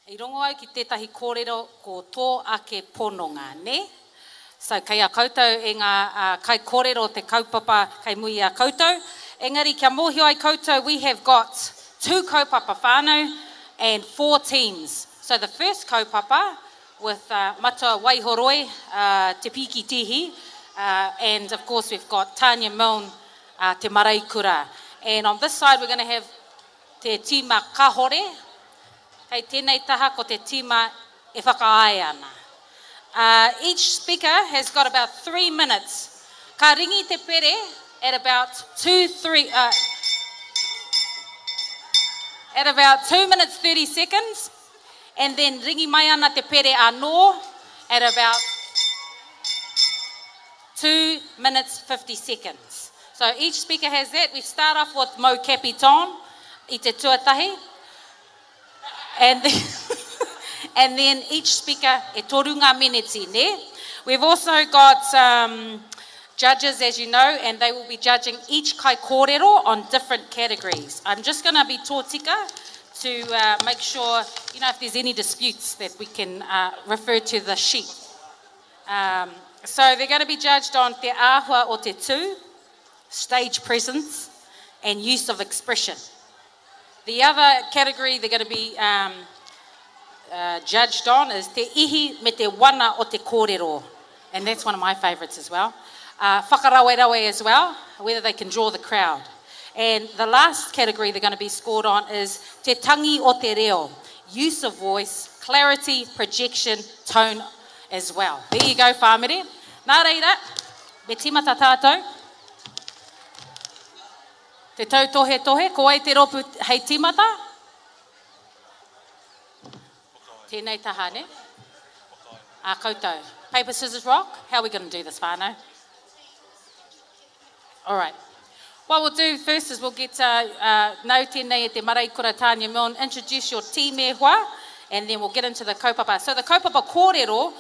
I rongo au ki tētahi kōrero ko tō ake pononga, nē? So kei a koutou e ngā kaikōrero te kaupapa kei muri i a koutou. Engari kia mōhio ai koutou we have got two kaupapa whānau and four teams. So the first kaupapa with Matua Waihoroi, Te Pīki Tihi, and of course we've got Tania Milne, Te Mareikura. And on this side we're going to have te tīma kahore, kei tēnei taha ko te tīma e whakaae ana. Uh, each speaker has got about three minutes. Ka ringi te pere at about two, three, uh, at about 2 minutes 30 seconds, and then ringi mai ana te pere anō at about 2 minutes 50 seconds. So each speaker has that. We start off with Mo Capiton i te tuatahi. And then, and then each speaker e toru ngā meneti, ne? We've also got um, judges, as you know, and they will be judging each kaikōrero on different categories. I'm just going to be tōtika to uh, make sure, you know, if there's any disputes that we can uh, refer to the sheet. Um, so they're going to be judged on te āhua o te tū, stage presence, and use of expression. The other category they're going to be um, uh, judged on is te ihi me te wana o te kōrero. And that's one of my favourites as well. Uh, whakarawerawe as well, whether they can draw the crowd. And the last category they're going to be scored on is te tangi o te reo, use of voice, clarity, projection, tone as well. There you go, whāmere. Nā reira, me tīmata tātou. Te tautohetohe, ko wai te rōpū hei tīmata? Tēnei taha, ne? Ā koutou. Paper, scissors, rock? How are we going to do this, whānau? All right. What we'll do first is we'll get uh, uh, nau tēnei e te Mareikura Tania Milne, introduce your team e hoa, and then we'll get into the kaupapa. So the kaupapa kōrero,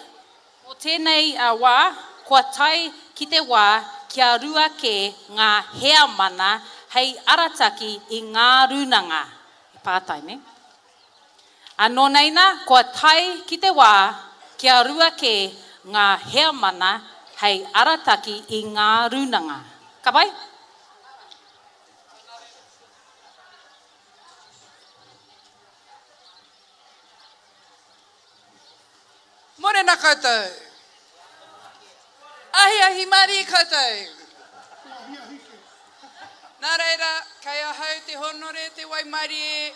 mō tēnei uh, wā, kua tae ki te wā kia rua kē ngā heamana hei arataki i ngā rūnanga. He pātai, ne? A nō neina, kua tae ki te wā kia rua kē ngā heamana hei arataki i ngā rūnanga. Ka pai? Morena koutou. Ahiahi marie koutou. Nā reira, kei ahau te honore, te waimarie,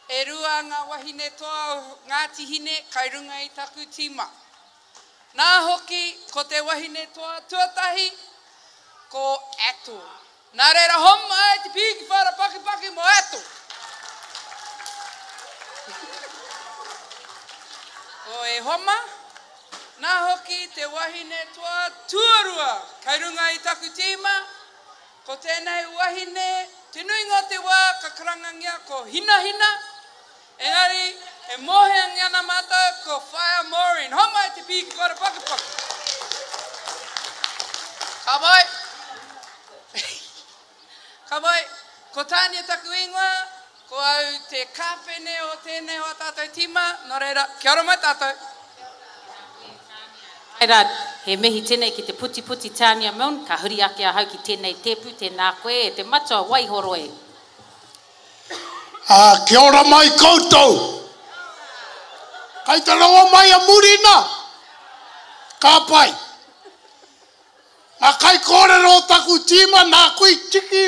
e rua ngā wahine toa o Ngāti Hine kai runga i taku tīma. Nā hoki, ko te wahine toa tuatahi, ko Ato. Nā reira, homai te pīki whara pakipaki mō Ato. O e homa, nā hoki te wahine toa tuarua kei runga i taku tīma, ko tēnei wahine, te nuinga o te wā ka karangangia ko Hinahina, engari e mōhioangia ana mātou ko Whaea Maureen. Homai te pīki whara pakipaki. Ka pai. Ka pai. Ko Tania taku ingoa, ko au te kāpene o tēnei o a tātou tīma, nō reira, kia ora mai tātou. Āe rā, he mihi tēnei ki te putiputi Tania Milne, ka huri ake ahau ki tēnei tēpu, tēnā koe e te matua waihoroi. Ā, kia ora mai koutou! Kai te rongo mai a muri na? Ka pai. Ngā kaikōrero o taku tīma nāku i tiki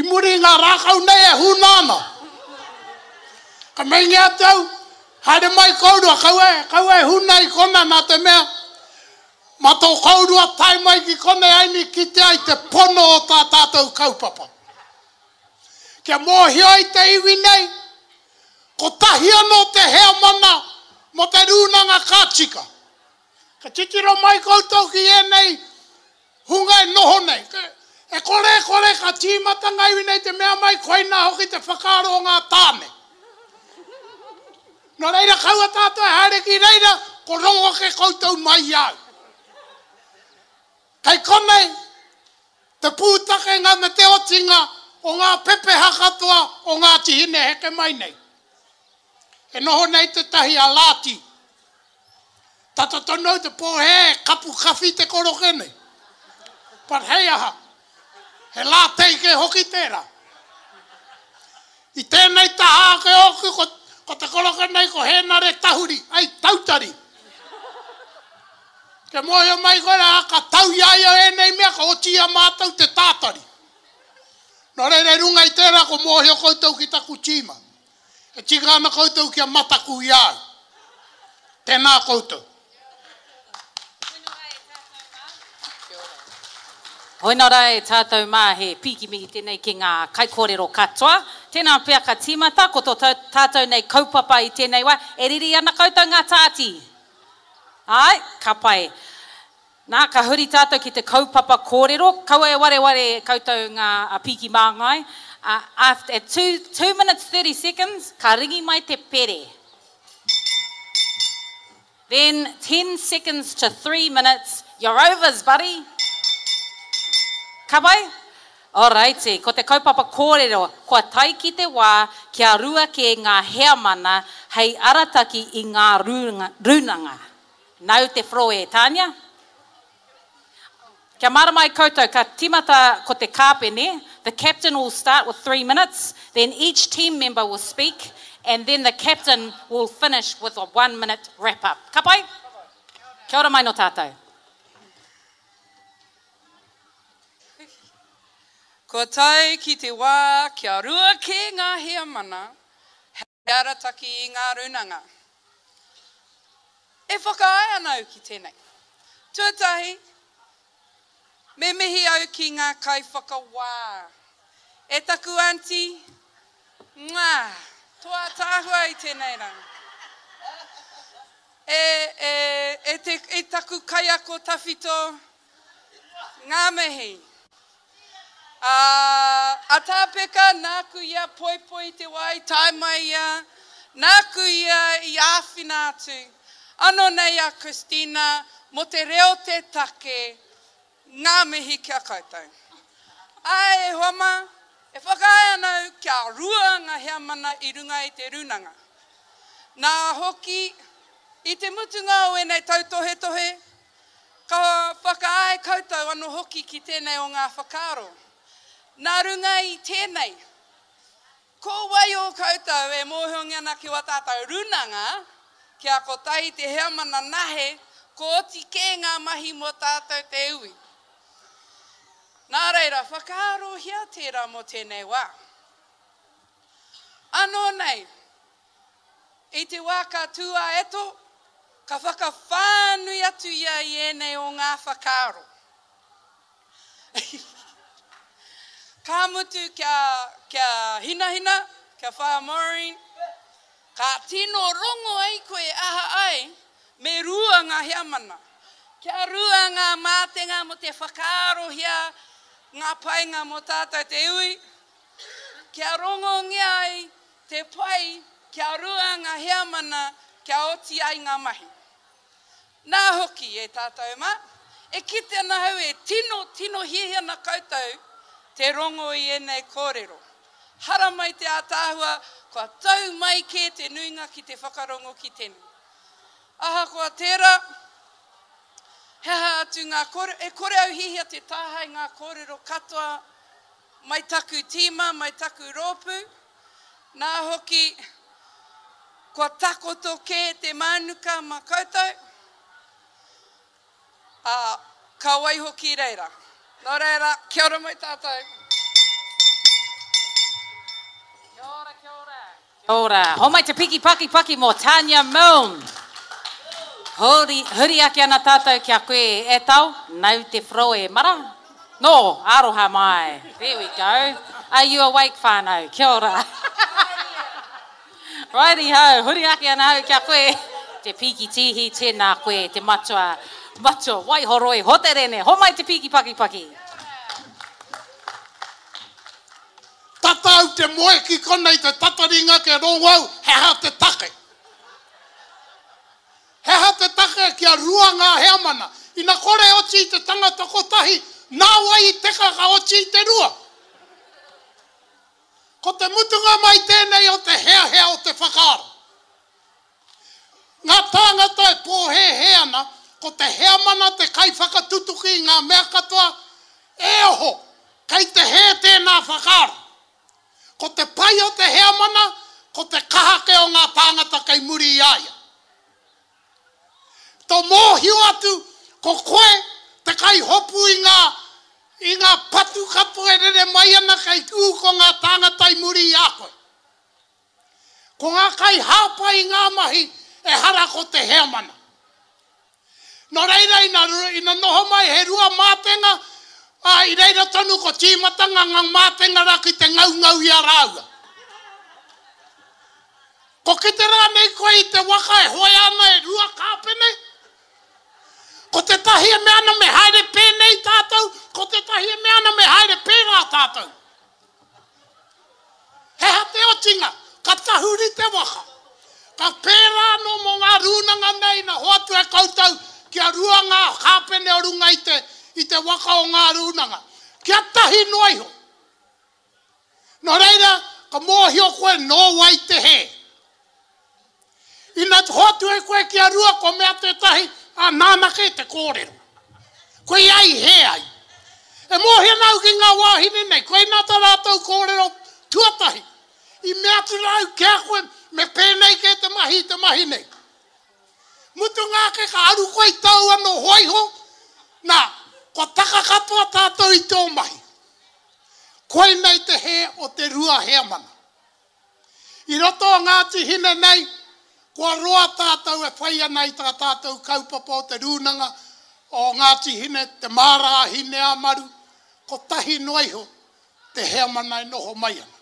i muri i ngā rākau nei e huna ana. Ka meingia atu au, haere mai kourua, kaua, kaua e huna i kona nā te mea, mā tō kourua tae mai ki konei aini kitea i te pono o tā tātou kaupapa. Kia mōhio ai te iwi nei, kotahi anō te heamana mō te rūnanga ka tika. Ka titiro mai koutou ki ēnei hunga e noho nei. E kore e kore ka tīmata ngā iwi nei te mea mai koinā hoki te whakaaro o ngā tāne. Nō reira kaua tātou e haere ki reira, ko rongo ake koutou mai i a au. Kei konei te pūtakenga me te otinga o ngā pepeha katoa o Ngāti Hine heke mai nei. E noho nei tētahi a Lati. Tata tonu au te pōhē e kapu kawhi te koroke nei. But hei aha, he latte kē hoki tērā. I tēnei taha ake ōku, ko, ko te koroke nei ko Hēnare Tahuri, ai, Tautari. Kia mōhio mai koe rā, ka tau i a ia ēnei mea, ka oti i a mātou te tātari. Nō reira, i runga i tērā, ko mōhio koutou ki taku tīma. E tika ana koutou kia mataku i a au. Tēnā koutou. Hoina rā e tātou mā, he pīki mihi tēnei ki ngā kaikōrero katoa. Tēnā pea ka tīmata, ko tō tātou nei kaupapa i tēnei wā, e riri ana koutou ngā tāti? Āe, ka pai. Nā, ka huri tātou ki te kaupapa kōrero, kaua e wareware koutou ngā pīki māngai, after, at 2 minutes 30 seconds, ka ringi mai te pere. Then 10 seconds to 3 minutes, you're overs, buddy! Ka pai? Oraiti, ko te kaupapa kōrero, kua tae ki te wā kia rua kē ngā heamana hei arataki i ngā rūnanga. Nāu te whro e, Tania. Kia mārama ai koutou, ka tīmata ko te kāpene, the captain will start with 3 minutes, then each team member will speak, and then the captain will finish with a 1 minute wrap up. Ka pai? Kia ora mai no tātou. Kua tae ki te wā kia rua kē ngā heamana hei arataki i ngā rūnanga. E whakaae ana au ki tēnei. Tuatahi, me mihi au ki ngā kaiwhakawā. E taku aunty, mwah, tō ātaahua i tēnei rā. E, e, e, te, e taku kaiako tawhito, ngā mihi. Ā, a Tāpeka, nāku ia poipoi i te wā i tae mai ia, nāku ia i āwhina atu. Ano nei a Christina, mō te reo te take, ngā mihi ki a koutou. Āe e hoa mā, e whakaae ana au kia rua ngā heamana i runga i te rūnanga. Nā hoki, i te mutunga o ēnei tautohetohe, Ka whakaae koutou ano hoki ki tēnei o ngā whakaaro. Nā runga i tēnei, ko wai o koutou e mōhiongia ana ki wā tātou runanga, kia kotahi te heamana nahe, ko oti kē ngā mahi mō tātou te iwi. Nā reira, whakaarohia tērā mō tēnei wā. Anō nei, I te wā ka tū a Eto, ka whakawhānui atu ia i ēnei o ngā whakaaro. Ka mutu kia, kia hinahina, kia whā Maureen, ka tino rongo ai koe aha ai me rua ngā heamana. Kia rua ngā mātenga mō te whakaarohia ngā painga mō tātou te iwi, kia rongongia ai Te pai kia rua nga heamana kia oti ai nga mahi. Na hoki, e tatou ma, e kite ana ahau e tino, tino hiahia ana koutou te rongo i enei korero. Haramai te ataahua, kua tau mai ke te nuinga ki te whakarongo ki tenei. Ahakoa tera, he aha atu nga korero, e kore au hihia te tahae nga korero katoa mai taku tīma, mai taku rōpū, nā hoki kua takoto kē te mānuka mā koutou, ā, ka waiho ki reira. Nō reira, kia ora mai tātou. Kia ora, kia ora. Kia ora. Homai te piki paki paki mō Tania Milne. Huri, huri ake ana tātou ki a koe e tau, nau te whro e mara. No, aroha mai. There we go. Are you awake whānau? Kia ora. Righty ho, huri ake ana au ki a koe. Te piki tīhi, tēnā koe, te matua, matua waihoroi, hoterene, homai te piki paki paki. Tata au te moe ki konei te tataringa ke rongo au he aha te take. He aha te take kia rua ngā heamana? Ina kore oti i te tangata kotahi, nā wai i teka ka oti i te rua? Ko te mutunga mai tēnei o te heahea o te whakaaro. Ngā tāngata e pōhēhē ana ko te heamana te kaiwhakatutuki i ngā mea katoa, e oho, kei te hē tēnā whakaaro. Ko te pai o te heamana, ko te kaha kē o ngā tāngata kei muri i a ia. Tō mōhio atu ko koe te kaihopu i ngā, i ngā patu katoa e rere mai ana kei ū ko ngā tāngata i muri i a koe. Ko ngā kaihāpai i ngā mahi ehara ko te heamana. Nō reira ina, ina noho mai he rua mātenga, ā, i reira tonu ko tīmatanga ngā mātenga rā ki te ngaungau i a rāua. Ko kite rānei koe i te waka e hoea ana e rua kāpene? Ko tētahi e mea ana me haere pēnei tātou, ko tētahi e mea ana me haere pērā tātou. He aha te otinga? Ka tahuri te waka. Ka pērā anō mō ngā rūnanga nei ina hoatu e koutou kia rua ngā kāpene o runga i te, i te waka o ngā rūnanga. Kia tahi noa iho. Nō reira, ka mōhio koe nō wai te hē. Ina hoatu e koe kia rua, kua mea tētahi, ā, nāna kē te kōrero. Koia i hē ai. E mōhio ana au ki ngā wāhine nei, koinā tā rātou kōrero tuatahi. I mea atu rā au ki a koe, me pēnei kē te mahi i te mahi nei. Mutunga ake ka aru koe i tāu anō hōiho, nā, kua taka katoa tātou i tō mahi. Koinei te hē o te rua heamana. I roto o Ngāti Hine nei, kua roa tātou e whai ana i tā tātou kaupapa o te Rūnanga o Ngāti Hine, Te Māra a Hineāmaru, kotahi noa iho te heamana e noho mai ana.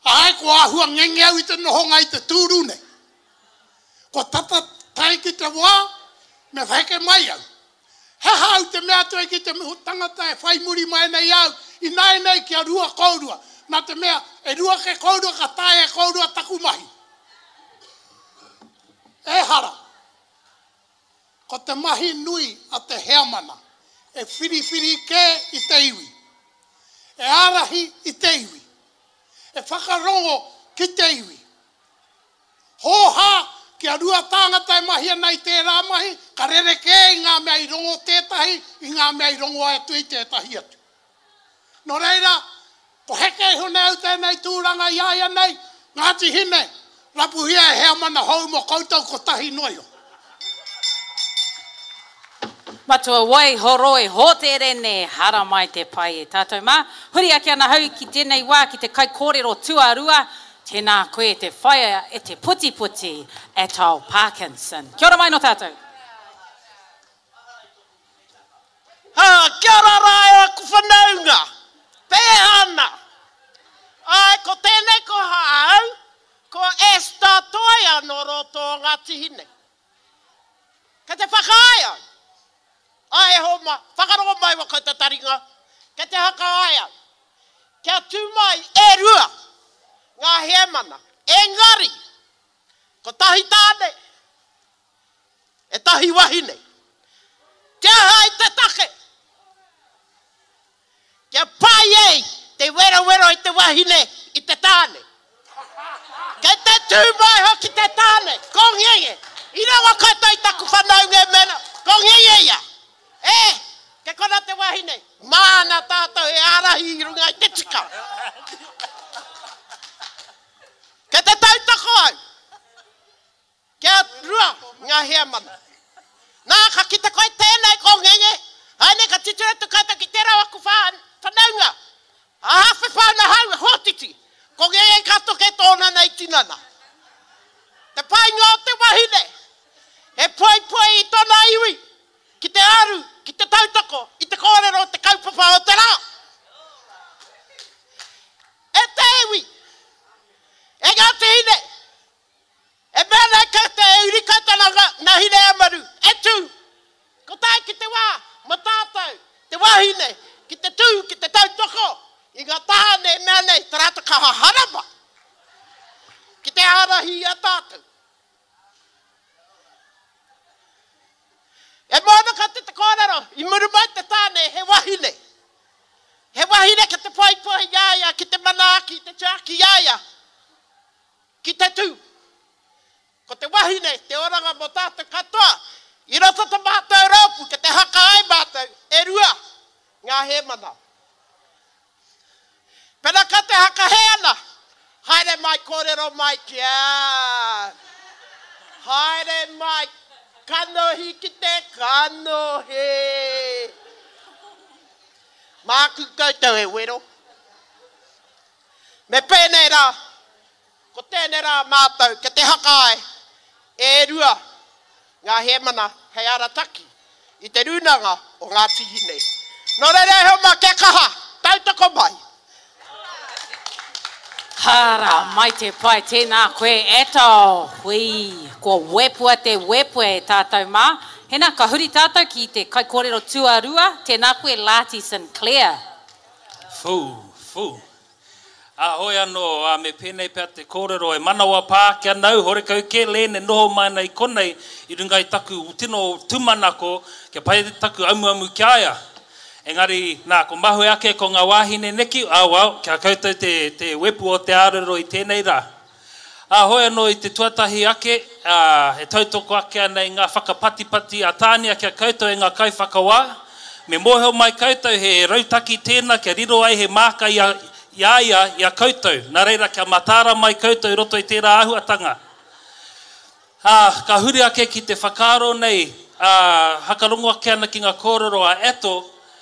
Āe, kua āhua ngenge au i te nohonga i te tūru nei. Kua tata tae ki te wā, me wheke mai au. He aha au te mea atu ai ki te tangata e whai muri mai ana i a au, ināianei kia rua kōrua, nā te mea, e rua kē kōrua ka taea e kōrua taku mahi. Ehara! Ko te mahi nui a te heamana, e whiriwhiri kē i te iwi, e ārahi i te iwi, e whakarongo ki te iwi. Hōhā, kia rua tāngata e mahi ana i tērā mahi, ka rerekē i ngā mea i rongo tētahi, i ngā mea i rongo atu i tētahi atu. Nō reira, ko heke iho nei au tēnei tūranga i a ia nei, Ngāti Hine, rapuhia he heamana hou mō koutou kotahi noa iho. Matua wai horoi hoterene haramai te pai e tātou mā. Huri ake ana hau ki tēnei wā ki te kaikōrero tuarua, tēnā koe te whaea e te putiputi, Atol Parkinson. Kia ora mai nō tātou. Ha, kia ora rā e aku whanaunga. Pēhea ana? Āe, ko tēnei ko au, ko Esther Toia nō roto o Ngāti Hine. Kei te whakaae au. Ae e hoa ma, whakarongo mai wa koutou taringa, kei te whakaae au. Kia tu mai e rua nga heamana, engari, kotahi tane, e tahi wahine. Kia aha ai te take? Kia pai ai te werowero i te wahine i te tāne. Kei te tū mai hoki te tāne, ko Ngenge. I rawa koutou i taku whanaunga e mea ana, ko Ngenge ia. E, kei kona te wahine, māna tātou e ārahi i runga i te tika. Kei te tautoko au. Kia rua ngā heamana. Nā, ka kite koe tēnei ko Ngenge, haere ka titiro atu koutou ki tērā o aku whanaunga, a Hawhe Whāna Hau, e Hōtiti. Ko Ngenge ka toke tōna nei tinana. Te painga o te wahine, he poipoi i tōna iwi ki te aru, ki te tautoko i te kōrero o te kaupapa o te rā. E te iwi, e Ngāti Hine, E mea nei koutou e uri koutou ana nga Hine-a-Maru, e tu! Ko tae ki te wa mo tatou, te wahine, ki te tu, ki te tautoko i nga tāne e mea nei ta ratou kaha harama ki te arahi i a tatou. E moe ana koutou te kōrero, i muru mai te tāne he wahine. He wahine ki te poipoi i a ia, ki te manaaki, te tiaki i a ia. Ki te tū. Ko te wahine te oranga mō tātou katoa. I roto to mātou rōpū kei te haka ai mātou e rua ngā hēmana. Pena ka te haka hē ana, haere mai kōrero mai ki a Haere mai kanohi ki te kanohi. Māku koutou e wero. Me pēnei rā, Ko tēnei rā mātou kei te haka ai e rua ngā hēmana hei arataki i te Rūnanga o Ngāti Hine. Nō reira e hoa mā kia kaha, tautoko mai! Hara mai te pai, tēnā koe e tō hui. Kua wepua te wepua e tātou mā. Hena, ka huri tātou ki te kaikōrero tuarua, tēnā koe Lati Sinclair. Whū, whū. Ā, hoi anō, ā, me pēnei pea te kōrero, e manawa pā ake ana au, horekau kē Len e noho mai ana i konei i runga i taku tino tūmanako kia pai taku amuamu ki a ia. Engari, nā, ko mahue ake ko ngā wāhine neki, ā, well, ki a koutou te, te wepu o te ārero i tēnei rā. Ā, hoi anō i te tuatahi ake, ā, e tautoko ake ana i ngā whakapatipati a Tānia ki a koutou e ngā kaiwhakawā, me mōhio mai koutou he rautaki tēnā kia riro ai he māka i a, i a ia, i a koutou, nā reira kia mataara mai koutou i roto i tērā āhuatanga. Ā, ka huri ake ki te whakaaro nei, ā, hakarongo ake ana ki ngā kōrero a Ato,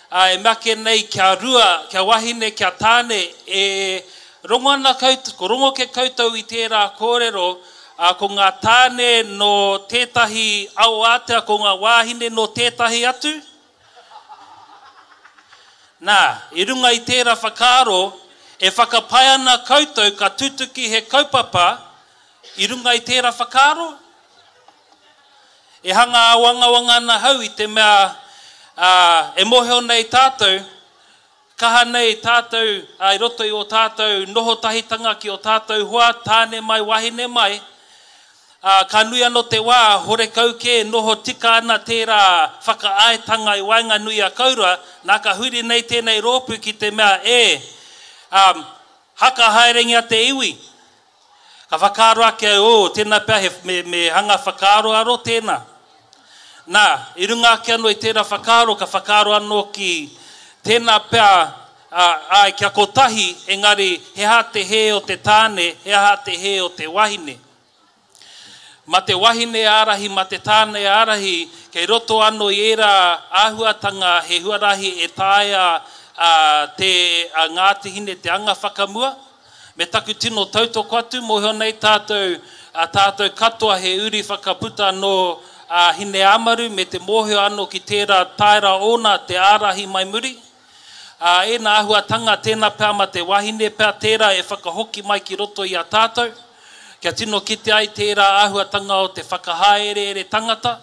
ā, e mea ake nei kia rua, kia wahine, kia tāne, e rongo ana koutou, ko rongo ke koutou i tērā kōrero, ā, ko ngā tāne nō tētahi ao ātea, ko ngā wāhine nō tētahi atu? Nā, i runga i tērā whakaaro, e whakapae ana koutou ka tutuki he kaupapa I runga i tērā whakaaro, e hanga āwangawanga ana ahau i te mea, ā, e mōhio nei tātou, kaha nei tātou i roto i ō tātou noho tahitanga ki ō tātou hoa, tāne mai, wahine mai, ā, ka nui anō te wā horekau kē noho tika ana tērā whakaaetanga i waenganui i a koura, nā ka huri nei tēnei rōpū ki te mea, e, ā, haka haerengia te iwi. Ka whakaaro ake au, oh, tēnā pea he, me, me hanga whakaaroaro tēnā. Nā, i runga ake anō i tērā whakaaro, ka whakaaro anō ki tēnā pea, ā, āe, kia kotahi, engari he aha te hē o te tāne, he aha te hē o te wahine. Ma te wahine ārahi, ma te tāne ārahi, kei roto anō i ērā āhuatanga he huarahi e taea a, te, a Ngāti Hine te anga whakamua, Me taku tino tautoko atu, mōhio nei tātou, a tātou katoa he uri whakaputa nō a Hineāmaru me te mōhio anō ki tērā taera ōna te ārahi mai muri. Ā, ēnā āhuatanga, tēnā pea ma te wahine pea tērā e whakahoki mai ki roto i a tātou, kia tino kite ai tērā āhuatanga o te whakahaereere tangata.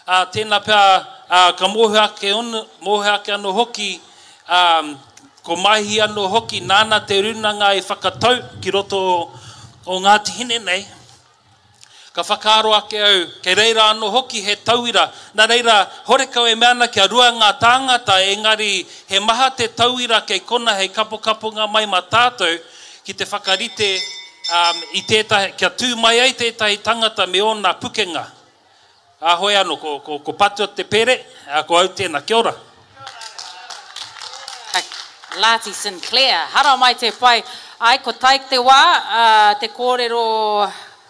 Ā, tēnā pea, ā, ka mōhio ake ono, mōhio ake anō hoki, ā, ko Maihi anō hoki, nāna te rūnanga i whakatau ki roto o Ngāti Hine nei, ka whakaaro ake au, kei reira anō hoki he tauira. Nā reira, horekau e mea ana kia rua ngā tāngata, engari he maha te tauira kei kona hei kapokaponga mai mā tātou ki te whakarite, ā, i tētahi, kia tū mai ai tētahi tangata me ōna pukenga. Ā, hoi anō, ko, ko, ko Patua te pere, ā, ko au tēnā. Kia ora. Lati Sinclair. Hara mai te pai. Ai, ko tae te wā, ā, te kōrero,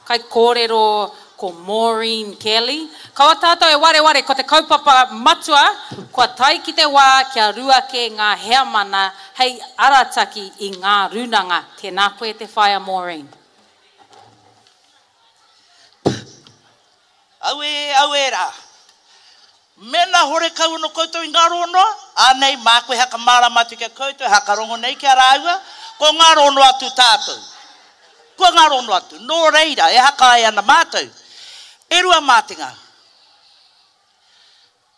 kaikōrero ko Maureen Kelly. Kaua tātou e wareware, ko te kaupapa matua, kua tae ki te wā kia rua kē ngā heamana hei arataki i ngā rūnanga. Tēnā koe te whaea Maureen. Auē, auē rā. Mēnā horekau ana koutou i ngā rōnoa, ānei, māku e hakamārama atu ki a koutou, e hakarongo nei ki a rāua, ko ngā rōnoa atu tātou. Kua ngā rōnoa atu. Nō reira, e haka ai ana mātou. E rua mātenga.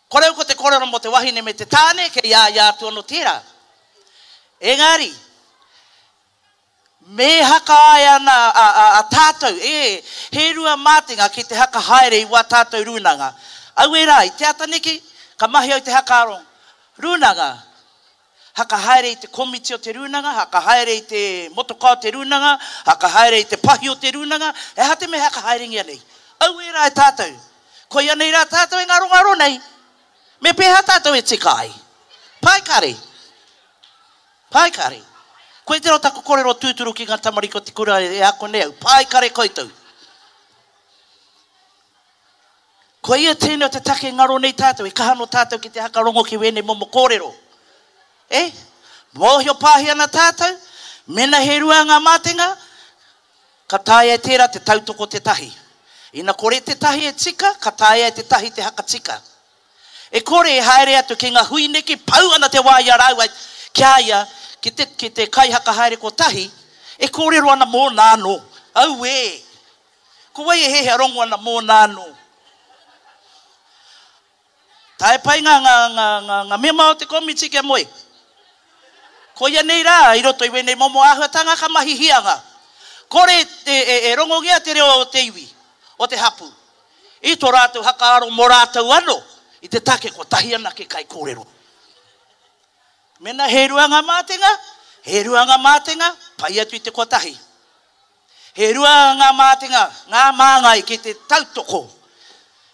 Koreu ko te kōrero mō te wahine me te tāne, kei a ia atu anō tērā. Engari, Me haka ai ana a tātou, e, he rua mātenga ki te haka haere i wā tātou rūnanga. Aue rā, i te ata neki, ka mahi au te hakaaro rūnanga. Haka haere i te komiti o te rūnanga, haka haere i te motokā o te rūnanga, haka haere i te pahi o te rūnanga, he aha te mea haka haerengia nei? Auē rā e tātou! Koia nei rā tātou e ngarongaro nei! Me pēhea tātou e tika ai? Pai kare! Pai kare! Koia tērā o taku korero tūturu ki ngā tamariki o te kura e ako nei au, pai kare koutou! Koia tēnei o te take ngaro nei tātou, e kaha anō tātou ki te hakarongo ki wēnei momo kōrero. E? Mōhio pāhi ana tātou, mena he rua ngā mātenga, ka taea e tērā te tautoko tētahi. Ina kore tētahi e tika, ka taea e tētahi te hakatika. E kore e haere atu ki ngā hui neki, pau ana te wā i a rāua ki a ia, ki te, ki te kaihakahaere kotahi, e kōrero ana mōna anō. Auē! Ko wai e hehea rongo ana mōna anō? Tae pai ngā, ngā, ngā, ngā, ngā mema o te komiti kia moe. Koia nei rā, i roto i wēnei momo āhuatanga ka mahi hianga. Kore e, e, e rongongia te reo o te iwi, o te hapū. I tō rātou hakaaro mō rātou anō, i te take kotahi anake kaikōrero. Mena he rua ngā mātenga, he rua ngā mātenga, pai atu i te kotahi. He rua ngā mātenga, ngā māngai ki te tautoko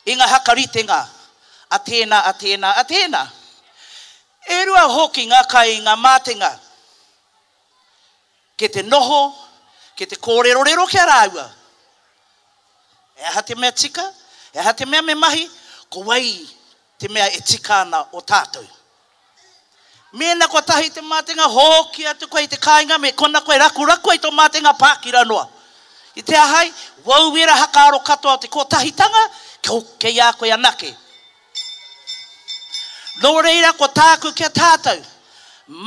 i ngā hakaritenga a tēnā, a tēnā, a tēnā. E rua hoki ngā kai i ngā mātenga ki te noho, ki te kōrerorero ki a rāua. He aha te mea tika? He aha te mea me mahi? Ko wai te mea e tika ana o tātou? Mēnā kotahi te mātenga, hoki atu koe i te kāinga me kona koe rakuraku ai tō mātenga pākira noa. I te aha ai, wau wera hakaaro katoa o te kotahitanga, kei a koe anake. Nō reira ko tāku ki a tātou,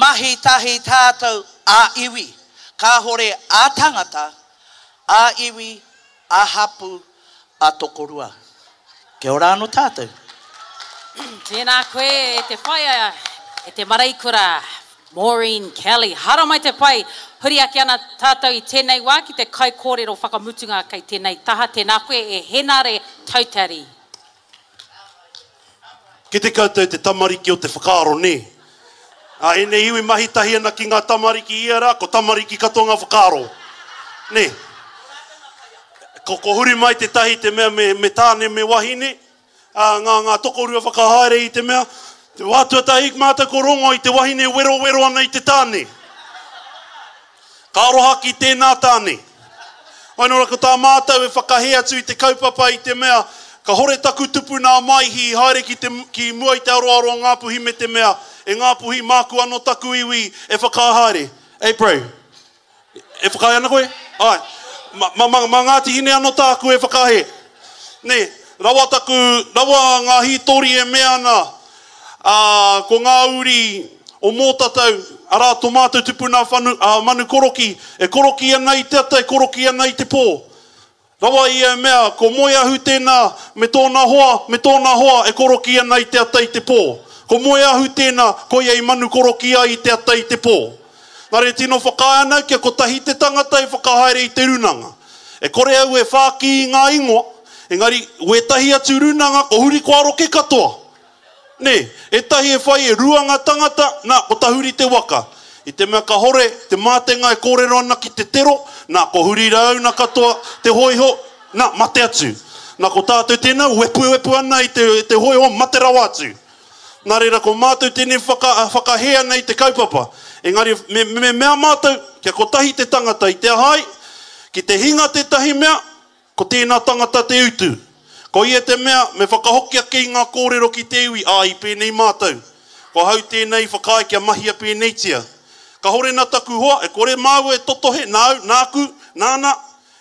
mahi tahi tātou ā-iwi, kāhore ā-tangata, ā-iwi, ā-hapū, ā-tokorua. Kia ora anō tātou. Tēnā koe e te whaea, e te mareikura, Maureen Kelly. Haramai te pai, huri ake ana tātou i tēnei wā ki te kaikōrero whakamutunga kei tēnei taha. Tēnā koe e Henare Tautari. Kite koutou te tamariki o te whakaaro, nē? Ā, ēnei iwi mahi tahi ana ki ngā tamariki ia rā, ko tamariki katoa ngā whakaaro. Nē? Ko, ko huri mai tētahi te mea me, me tāne me wahine, ā, ngā, ngā tokorua whakahaere i te mea, te wā tuatahi mātou ko rongo i te wahine werowero ana i te tāne. Ka aroha ki tēnā tāne. Wai nō ko tā mātou e whakahē atu i te kaupapa i te mea, ka hore taku tupuna a Maihi i haere ki te, ki mua i te aroaro o Ngāpuhi me te mea, e Ngāpuhi māku ano taku iwi e whakahaere. April. E whakaae ana koe? Āe. Ma, ma, ma, ma Ngāti Hine ano tāku e whakahē. Nē, rawa taku, rawa ngā hītori e mea ana, ā, ko ngā uri o Mōtatau, arā, tō mātou tupuna whanu, a Manu Koroki, e koroki ana i te ata, e koroki ana i te pō. Rawa ia e mea, ko Moeahu tēnā, me tōna hoa, me tōna hoa e koroki ana i te ata i te pō. Ko Moeahu tēnā, koia i Manu Koroki ai i te ata i te pō. Nā reira tino whakaae ana au kia kotahi te tangata e whakahaere i te runanga. E kore au e whāki i ngā ingoa, engari wētahi atu runanga ko huri ko aroke katoa. Nē, ētahi e whai e rua ngā tangata, nā, ko tahuri te waka. I te mea kahore te mātenga e kōrero ana ki te tero, nā, ko huri rāuna katoa te hōiho, nā, mate atu. Nā, ko tātou tēnā, wepuwepu ana i te, te hōiho, mate rawa atu. Nā reira, ko mātou tēnei whaka, whakahē ana i te kaupapa. Engari, me, me mea mātou, kia kotahi te tangata i te aha ai, ki te hinga tētahi mea, Ko tēnā tangata te utu. Ko ia te mea me whakahoki ake i ngā kōrero ki te iwi, ā, i pēnei mātou. Ko ahau tēnei i whakaae kia mahia pēneitia. Kahore nā taku hoa, e kore māua e totohe, nāu, nāku, nāna,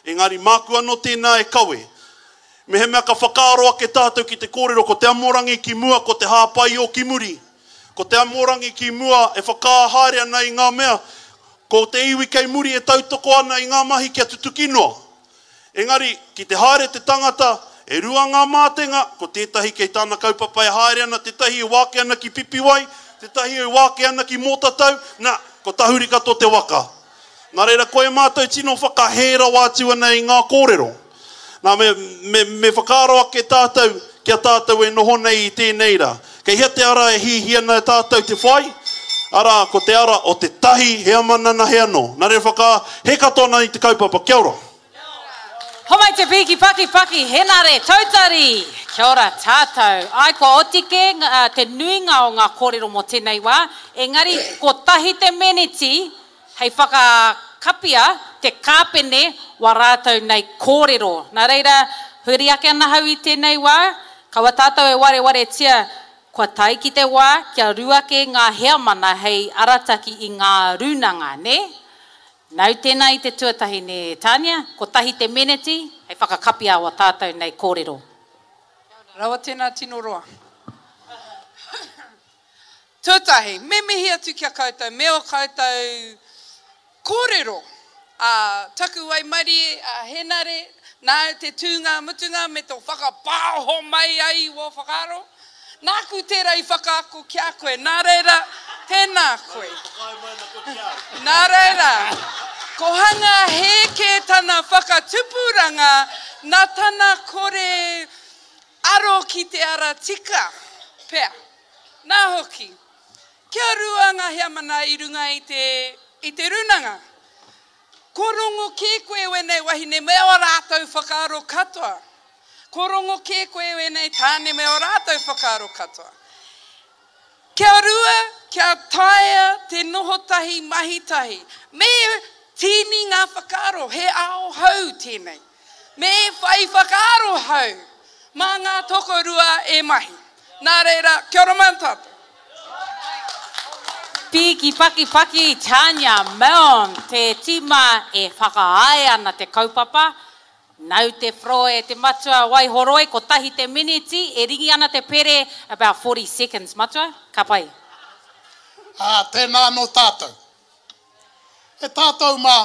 engari māku anō tēnā e kawe. Mehemea ka whakaaro ake tātou ki te kōrero ko te amorangi ki mua, ko te hāpaiō ki muri. Ko te amorangi ki mua e whakaahaere ana i ngā mea, ko te iwi kei muri e tautoko ana i ngā mahi kia tutuki noa. Engari, ki te haere te tangata, e rua ngā mātenga, ko tētahi kei tāna kaupapa e haere ana, tētahi e wāke ana ki Pipiwai, tētahi e wāke ana ki Mōtatau, nā, ko tahuri katoa te waka. Nā reira, koia mātou tino whakahē rawa atu ana i ngā kōrero. Nā, me, me, me whakaaro ake tātou ki a tātou e noho nei i tēnei rā. Kei hea te ara e hihi ana tātou te whai? Arā, ko te ara o te tahi heamana nahe anō. Nā reira whaka, he katoa nā i te kaupapa. Kia ora. Homai te piki paki paki Henare Tautari! Kia ora tātou. Ai kua oti kē te nuinga o ngā kōrero mō tēnei wā, engari kotahi te meneti hei whakakapia te kāpene wa rātou nei kōrero. Nā reira, huri ake ana hau i tēnei wā, kaua tātou e warewaretia kua tae ki te wā kia ruake ngā heamana hei arataki i ngā rūnanga, nē? Nāu tēnā i te tuatahi, nē, Tania? Kotahi te meneti hei whakakapia wa tātou nei kōrero. Rawa tēnā tino roa. Tuatahi, me mihi atu ki a koutou me ō koutou kōrero. Ā, taku waimarie a Henare, nāu te tūnga mutunga me tō whakapāoho mai ai i wō whakaaro. Nāku tērā i whakaako ki a koe, nā reira, tēnā koe. Nā reira, ko hanga hē kē tana whakatupuranga nā tana kore aro ki te ara tika pea. Nā hoki, kia rua ngā heamana i runga i te, i te rūnanga. Ko rongo kē koe wēnei wahine me ō rātou whakaaro katoa. Ko rongo kē koe wēnei tāne me ō rātou whakaaro katoa. Kia rua, kia taea te noho tahi, mahi tahi. Me tīni ngā whakaaro, he ao hou tēnei. Me whai whakaaro hou mā ngā tokorua e mahi. Nā reira, kia ora mai tātou. Piki paki paki Tanya Milne te tima e whakaae ana te kaupapa. Nau te whro e te matua Waihoroi kotahi te miniti e ringi ana te pere about 40 seconds matua ka pai. Ā, tēnā anō tātou. E tātou mā,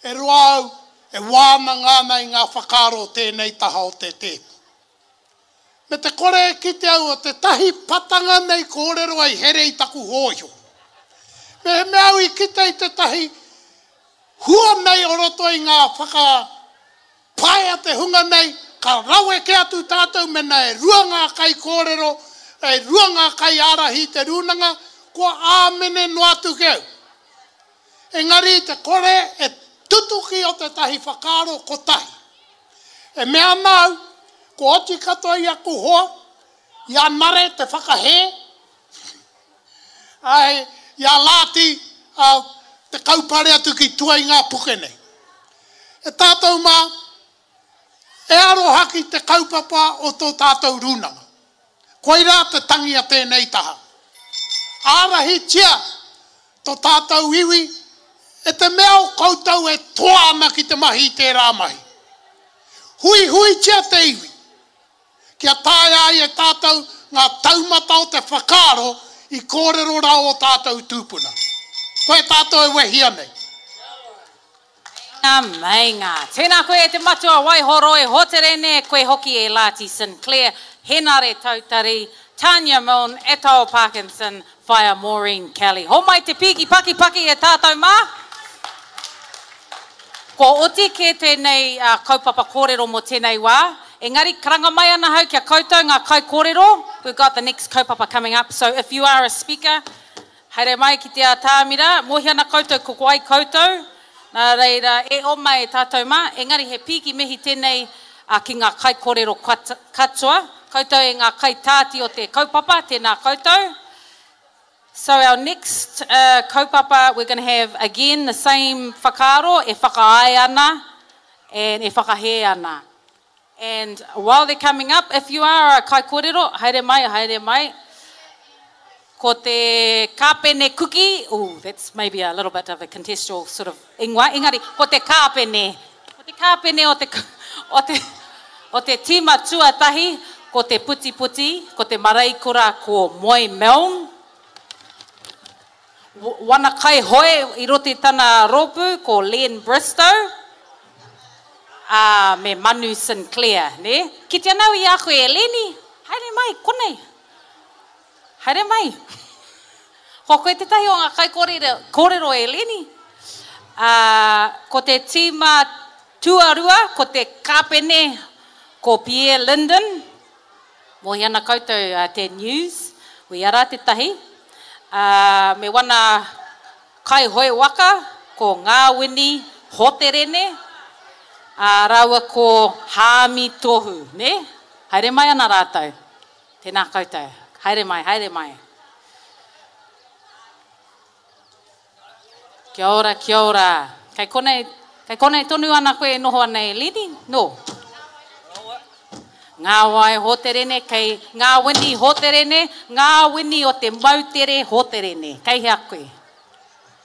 E roa au e wānanga ana i ngā whakaaro o tēnei taha o te tēpu. Me te kore e kite au o tētahi patanga nei kōrero hei here i taku hōiho. Mehemea au i kite i tētahi hua nei o roto i ngā whakapae a te hunga nei, ka raweke atu tātou mēnā e rua ngā kaikōrero, e rua ngā kaiārahi i te rūnanga, kua āmene noa atu ki au. Engari i te kore e tutuki o tētahi whakaaro kotahi. E mea ana au, kua oti katoa i aku hoa, i a Nare te whakahē, āe, i a Lāti te kaupare atu ki tua i ngā puke nei. E tātou mā, e aroha ki te kaupapa o tō tātou rūnanga. Koirā te tangi a tēnei taha. Ārahitia to tātou iwi e te mea o koutou e toa ana ki te mahi i tērā mahi. Huihuitia te iwi, kia taea ai e tātou ngā taumata o te whakaaro i kōrero rā ō tātou tūpuna. Koe tātou e wehia nei. Meinga, meinga. Tēnā koe e te matua Waihoroi Hoterene, koe hoki e Lati Sinclair, Henare Tautari, Tania Milne, Etoile Parkinson, Whaea Maureen Kelly. Homai te pīki pakipaki e tātou mā! Kua oti kē tēnei kaupapa kōrero mō tēnei wā, engari karanga mai ana hau ki a koutou ngā kaikōrero, we've got the next kaupapa coming up, so if you are a speaker, Haere mai ki te atāmira, mōhio ana koutou ko wai koutou, nā reira e oma e tātou mā, engari he pīki mihi tēnei ki ngā kaikorero katoa, koutou e ngā kaitāti o te kaupapa, tēnā koutou. So our next kaupapa we're gonna have again the same whakaaro e whakaae ana and e whakahē ana. And while they're coming up, if you are a kaikorero, haere mai, haere mai. Ko te kāpene kuki, ooh, that's maybe a little bit of a contextual sort of ingoa, engari, ko te kāpene, ko te kāpene o te, o te, o te tīma tuatahi, ko te putiputi, ko te mareikura, ko Moe Milne. Wana kaihoe i roto i tana rōpū, ko Len Bristow, ā, me Manu Sinclair, nē? Kite ana au i a koe e Leni, haere mai, konei. Haere mai. Ko koe tētahi o ngā kaikōrero kōrero e Leni. Ā, ko te tīma tuarua, ko te kāpene, ko Pierre Linden. Moe ana koutou te news, we ara tetahi. Ā, me wana kaihoe waka, ko Ngāwini Hoterene, ā, rāua ko Hāmi Tohu, nē? Haere mai ana rātou. Tēnā koutou. Haere mai, haere mai. Kia ora, kia ora. Kei konei, kei konei tonu ana koe e noho ana e Leni? No. Ngāwai Hoterene, kei Ngāwini Hoterene, Ngāwini o te moutere Hoterene. Kei hea koe?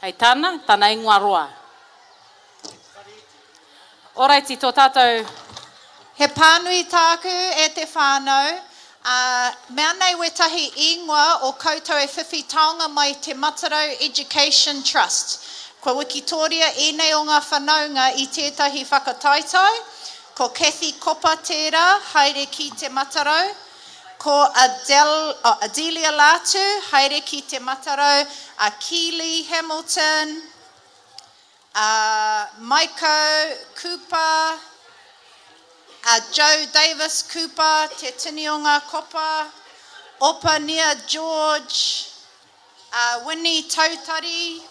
Hei tāna, tana ingoa roa. Oraiti, tō tātou. He pānui tāku e te whānau, ā, mea nei wētahi īngoa o koutou e whiwhi taonga mai Te Matarau Education Trust. Kua wikitōria ēnei o ngā whanaunga i tētahi whakataetae, ko Cathy Kopa tērā, haere ki Te Matarau, ko Adele, oh, Adelia Latu, haere ki Te Matarau, a Keely Hamilton, a Maiko Cooper, a Joe Davis Cooper, Te Tini o Ngā Kopa, Opania George, a Winnie Tautari,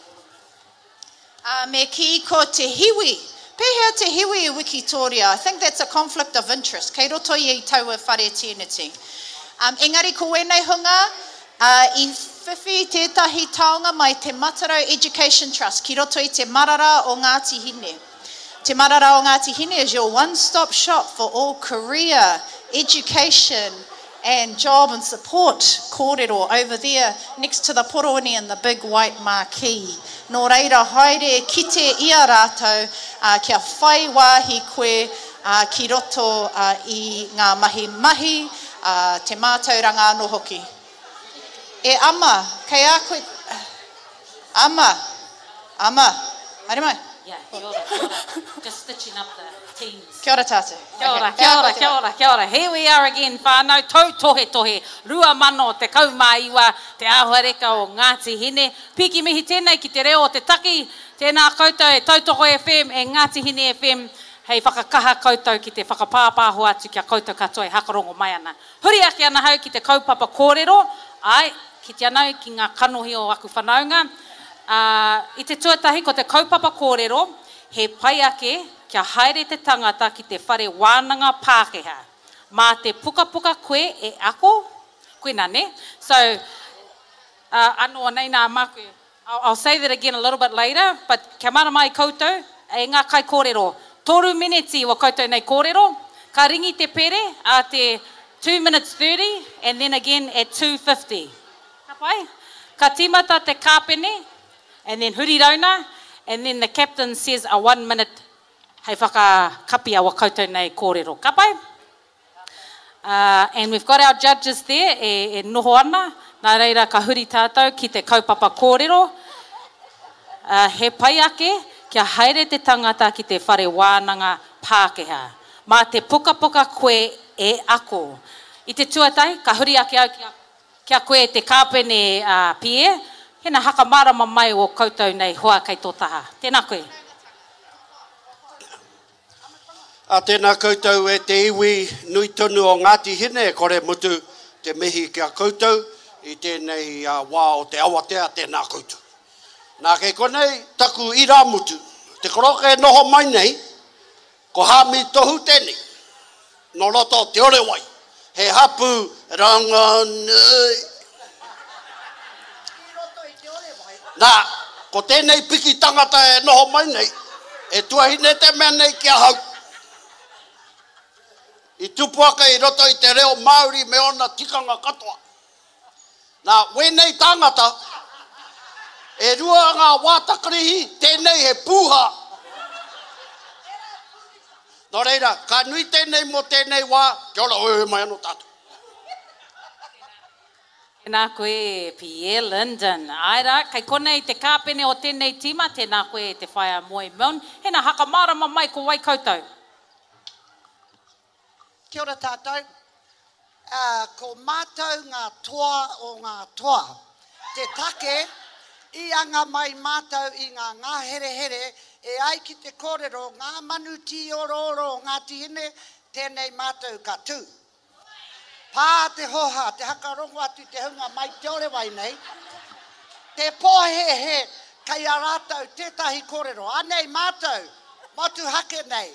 a me kī ko Te Hiwi. Pēhea Te Hiwi i Wikitōria? I think that's a conflict of interest. Kei roto ia i taua whare tīniti. Um, engari ko wēnei hunga, Ā, i whiwhi tētahi taonga mai Te Matarau Education Trust ki roto i te marara o Ngāti Hine. Te Marara o Ngāti Hine is your one stop shop for all career, education and job and support kōrero over there next to the porowini and the big white marquee. Nō reira haere kite i a rātou, ā, kia whai wāhi koe, ā, ki roto, ā, i ngā mahi mahi, ā, te mātauranga anō hoki. E Ama, kei a koe, Ama, Ama, haere mai. Yeah, kia ora, kia ora. Just stitching up the teams. Kia ora tātou. Kia ora, kia ora, kia ora, kia ora. Here we are again whānau, tautohetohe, 2019, te āhuareka o Ngāti Hine. Piki mihi tēnei ki te reo o te taki. Tēnā koutou e Tautoko FM, e Ngāti Hine FM. Hei whakakaha koutou ki te whakapāpāho atu ki a koutou katoa e hakarongo mai ana. Huri ake ana hau ki te kaupapa kōrero, āe, kite ana au ki ngā kanohi o aku whanaunga, ā, i te tuatahi ko te kaupapa kōrero, he pai ake kia haere te tangata ki te whare wānanga Pākehā. Mā te pukapuka koe e ako, koina, nē? So, ā, anō nei nā māku. I'll, I'll say that again a little bit later, but kia mārama ai koutou, e ngā kaikōrero, toru meneti wa koutou nei kōrero, ka ringi te pere a te 2 minutes 30 and then again at 2.50. Ka pai? Ka tīmata te kāpene and then huri rauna and then the captain says a one minute hei whakakapi a wa koutou nei kōrero. Ka pai? Uh, and we've got our judges there e, e noho ana, nā reira ka huri tātou ki te kaupapa kōrero. Uh, he pai ake kia haere te tangata ki te whare wānanga Pākehā. Mā te pukapuka koe e ako. I te tuatahi, ka huri ake au ki a, ki a koe te kāpene uh, Pierre, hena hakamārama mai o koutou nei hoa kei tō taha. Tēnā koe. A tēnā koutou e te iwi nui tonu o Ngāti Hine, e kore mutu te mihi ki a koutou i tēnei wā o te awatea, tēnā koutou. Nā, kei konei taku irāmutu, te koroka e noho mai nei, ko Hāmi Tohu tēnei, nō roto o Te Orewai, he hapū rongonui. Nā, ko tēnei piki tangata e noho mai nei, e tuahine te mea nei ki ahau. I tupu ake i roto i te reo Māori me ōna tikanga katoa. Nā, wēnei tāngata, e rua ngā wātakarihi, tēnei he pūha. Nō reira, ka nui tēnei mō tēnei wā, kia ora, oeoe mai anō tātou. Tēnā koe Pierre Linden. Āe rā, kei konei te kāpene o tēnei tīma, tēnā koe e te whaea Moe Milne. Hena, hakamārama mai ko wai koutou? Kia ora tātou. Ko mātou ngā toa o ngā toa. Te take, i anga mai mātou i ngā ngāherehere e ai ki te kōrero ngā manu tīorooro o Ngāti Hine, tēnei mātou ka tū. Pā te hoha, te hakarongo atu te hunga mai Te Orewai nei. Te pōhēhē kei a rātou tētahi kōrero. Anei mātou, motuhake nei,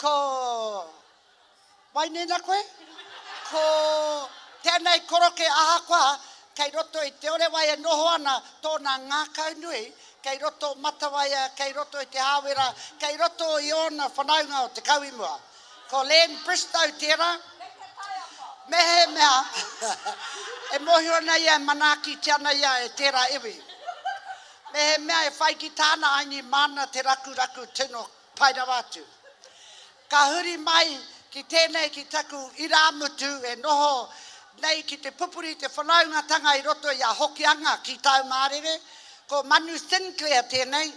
ko Wainena koe? Ko tēnei koroke ahakoa kei roto i Te Orewai e noho ana tōna ngākau nui, kei roto Matawaia, kei roto i Te Hāwera, kei roto i ōna whanaunga o Te Kauimua. Ko Len Bristow tērā. Mehemea e mōhio ana ia e manaakitia ana ia e tērā iwi. Mehemea e whai ki tāna aini māna te rakuraku tino pai rawa atu. Ka huri mai ki tēnei ki taku irāmutu e noho nei ki te pupuri i te whanaungatanga i roto i a Hokianga ki Taumārere. Ko Manu Sinclair tēnei,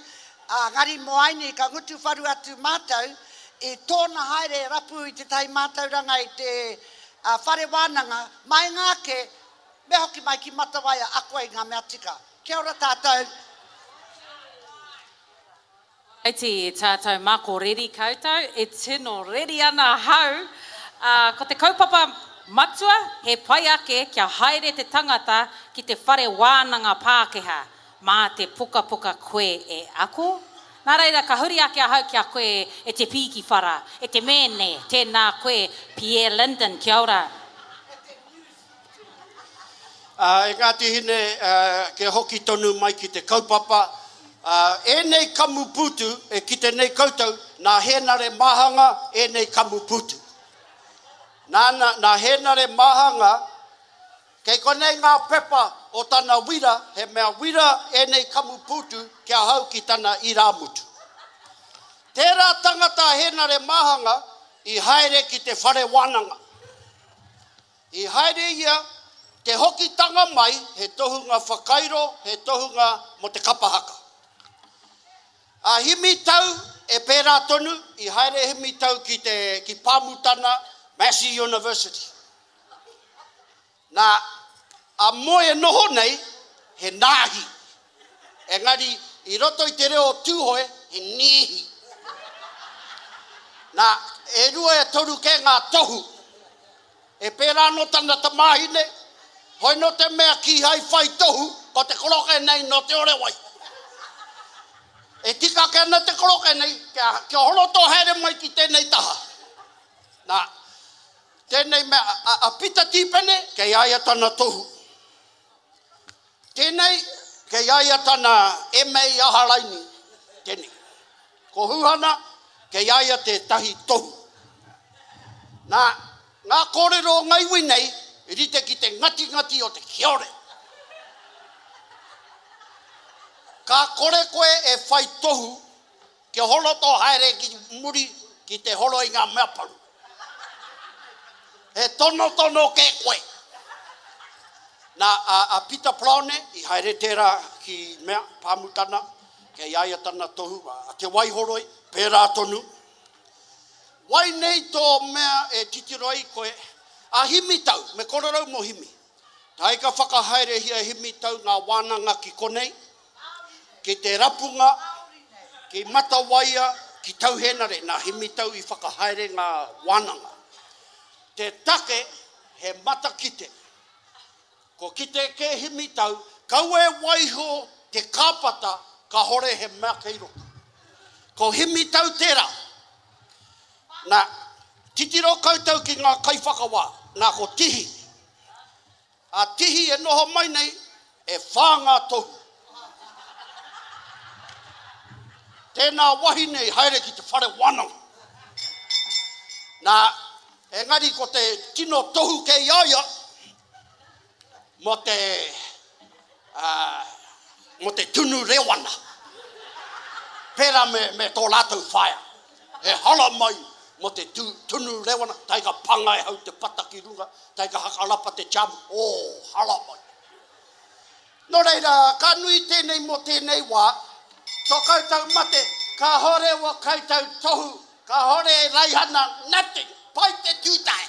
ā, ngari Moaini ka ngutu wharu atu mātou i tōna haere e rapu i tētahi mātauranga i te whare wānanga, maenga ake me hoki mai ki Matawaia ako ai ngā mea tika. Kia ora tātou. Iti e tātou mā ko reri koutou, e tino reri ana ahau. Ā, ko te kaupapa matua, he pai ake kia haere te tangata ki te whare wānanga Pākehā, mā te pukapuka koe e ako. Nā reira, ka huri ake ahau ki a koe e te Pīkiwhara, e te Mēne, tēnā koe, Pierre Linden, kia ora. Ā, e Ngāti Hine, kia hoki tonu mai ki te kaupapa, ā, ēnei kamupūtu e kite nei koutou, nā Hēnare Māhanga ēnei kamupūtu. Nāna, nā Hēnare Māhanga, kei konei ngā pepa o tana wira, he mea wira ēnei kamupūtu ki ahau ki tana irāmutu. Tērā tangata a Hēnare Māhanga i haere ki te whare wānanga. I haere ia, te hokitanga mai he tohunga whakairo, he tohunga mo te kapa haka. A Himi Tau e pērā tonu, i haere Himi Tau ki te, ki Pāmutana, Massey University. Nā, a Moe e noho nei, he nāhi. Engari, i roto i te reo o Tūhoe, he nēhi. Nā, e rua e toru kē ngā tohu. E pērā anō tana tamāhine, hoi nō te mea kīhai whai tohu, ko te koroke nei nō Te Orewai. E tika ake ana te koroke nei, kia, kia horo tō haere mai ki tēnei taha. Nā, tēnei mea, a, a Pita Tīpene, kei a ia tana tohu. Tēnei, kei a ia tana MA Aharaini, tēnei. Ko Huhana, kei a ia tētahi tohu. Nā, ngā kōrero o ngā iwi nei, rite ki te ngatingati o te kiore. Ka kore koe e whai tohu Kia horo tō haere ki muri ki te horo i ngā mea paru. He tonotono kē koe. Nā, a, a Pita Paraone, i haere tērā ki mea, Pāmutana, kei a ia tana tohu, a Te Waihoroi, pērā tonu. Wai nei tō mea e titiro ai koe, a Himitau, me kororau mō Himi. Tae ka whakahaerehia Himitau ngā wānanga ki konei, ki te rapunga, ki Matawaia, ki Tauhenare, nā Himitau i whakahaere ngā wānanga. Te take, he matakite. Ko kite kē Himitau, kaua e waiho te kāpata kahore he mea kei roto. Ko Himitau tērā. Nā, titiro koutou ki ngā kaiwhakawā, nā ko Tihi. A Tihi e noho mai nei, e whā ngā tohu. Tēnā wahine i haere ki te whare wānanga. Nā, engari ko te tino tohu kei a ia, mō te, ā, mō te tunu rewana. Pērā me, me tō rātou whaea. He hara mai mō te tū, tunu rewana, tae ka panga e hau te pata ki runga, tae ka hakarapa te jam, oh, hara mai. Nō reira, ka nui tēnei mō tēnei wā, tō koutou mate, kāhore wō koutou tohu, kāhore e raihana, nothing, pai te tūtae.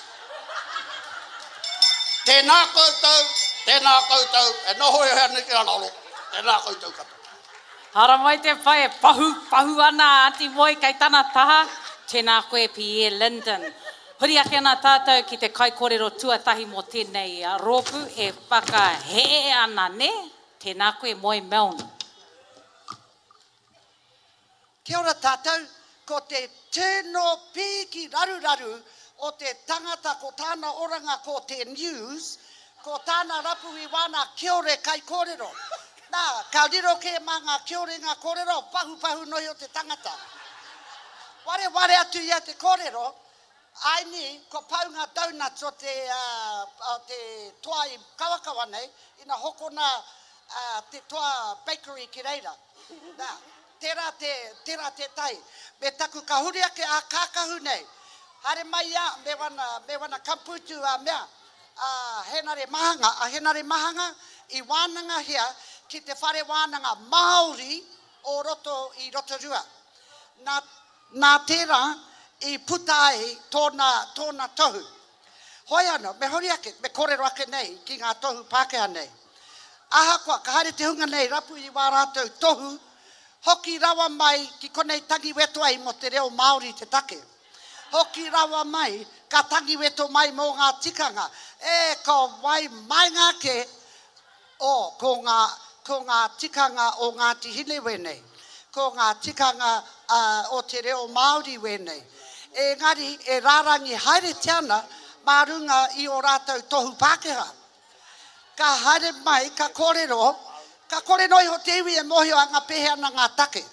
Tēnā koutou, tēnā koutou, e noho ana ki raro, tēnā koutou katoa. Haramai te pai e pahu pahu ana a Aunty Moe kei tana taha. Tēnā koe Pierre Linden. Huri ake ana tātou ki te kaikorero tuatahi mō tēnei rōpū e whakahē ana, nē? Tēnā koe Moe Milne. Kia ora tātou, ko te tino pīki raruraru o te tangata ko tāna oranga ko te news, ko tāna rapu i wāna kiore kaikōrero. Nā, ka riro kē mā ngā kiore ngā kōrero, pahupahu noa iho te tangata. Wareware atu ia te kōrero, Aini, kua pau ngā donuts o te, o te toa i kawakawa nei, ina hokona te toa bakery ki reira. Nā, tērā te, tērā tētahi. Me taku ka huri ake ā kākahu nei, haere mai ia me wana, me wana kampūtu a mea, a Henare Mahanga, a Henare Mahanga i wānangahia ki te whare wānanga Māori o roto i Rotorua. Nā, Nā tērā i puta ai tōna, tōna tohu. Hoi anō, me hori ake, me kōrero ake nei ki ngā tohu Pākehā nei. Ahakoa, ka haere te hunga nei rapu i wā rātou tohu, hoki rawa mai ki konei tangiweto ai mō te reo Māori te take. Hoki rawa mai, ka tangiweto mai mō ngā tikanga. E, ko wai maenga ake O, ko ngā, ko ngā tikanga o Ngāti Hine wēnei. Ko ngā tikanga o te reo Māori wēnei. Engari e rārangi haeretia ana mā runga i ō rātou tohu Pākehā. Ka haere mai, ka kōrero, ka kore noa iho te iwi e mōhio anga pēhea ana ngā take.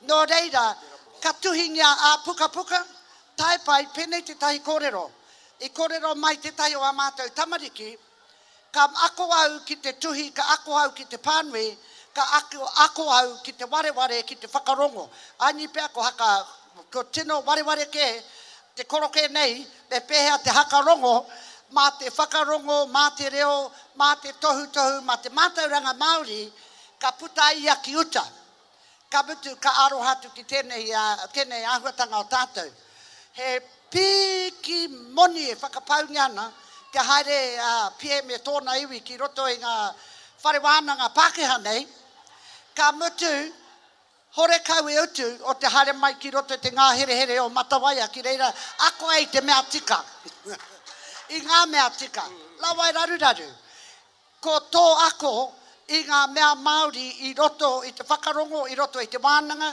Nō reira, ka tuhingia ā-pukapuka, tae pai, pēnei tētahi kōrero. I kōrero mai tētahi o ā mātou tamariki, Ka ako au ki te tuhi, ka ako au ki te pānui, ka ako, ako au ki te wareware, ki te whakarongo. Aini pea ko haka, ko tino wareware kē te korokē nei me pēhea te hakarongo, mā te whakarongo, mā te reo, mā te tohutohu, mā te mātauranga Māori, ka puta ai ia ki uta. Ka mutu, ka aroha atu ki tēnei, tēnei āhuatanga o tātou. He pīki moni e whakapaungia ana kia haere a Pierre me tōna iwi ki roto i ngā whare wānanga Pākehā nei, ka mutu, horekau e utu o te haere mai ki roto i te ngāherehere o Matawaia ki reira ako ai i te mea tika, i ngā mea tika, rawa e raruraru. Ko tō ako i ngā mea Māori i roto i te whakarongo, i roto i te wānanga,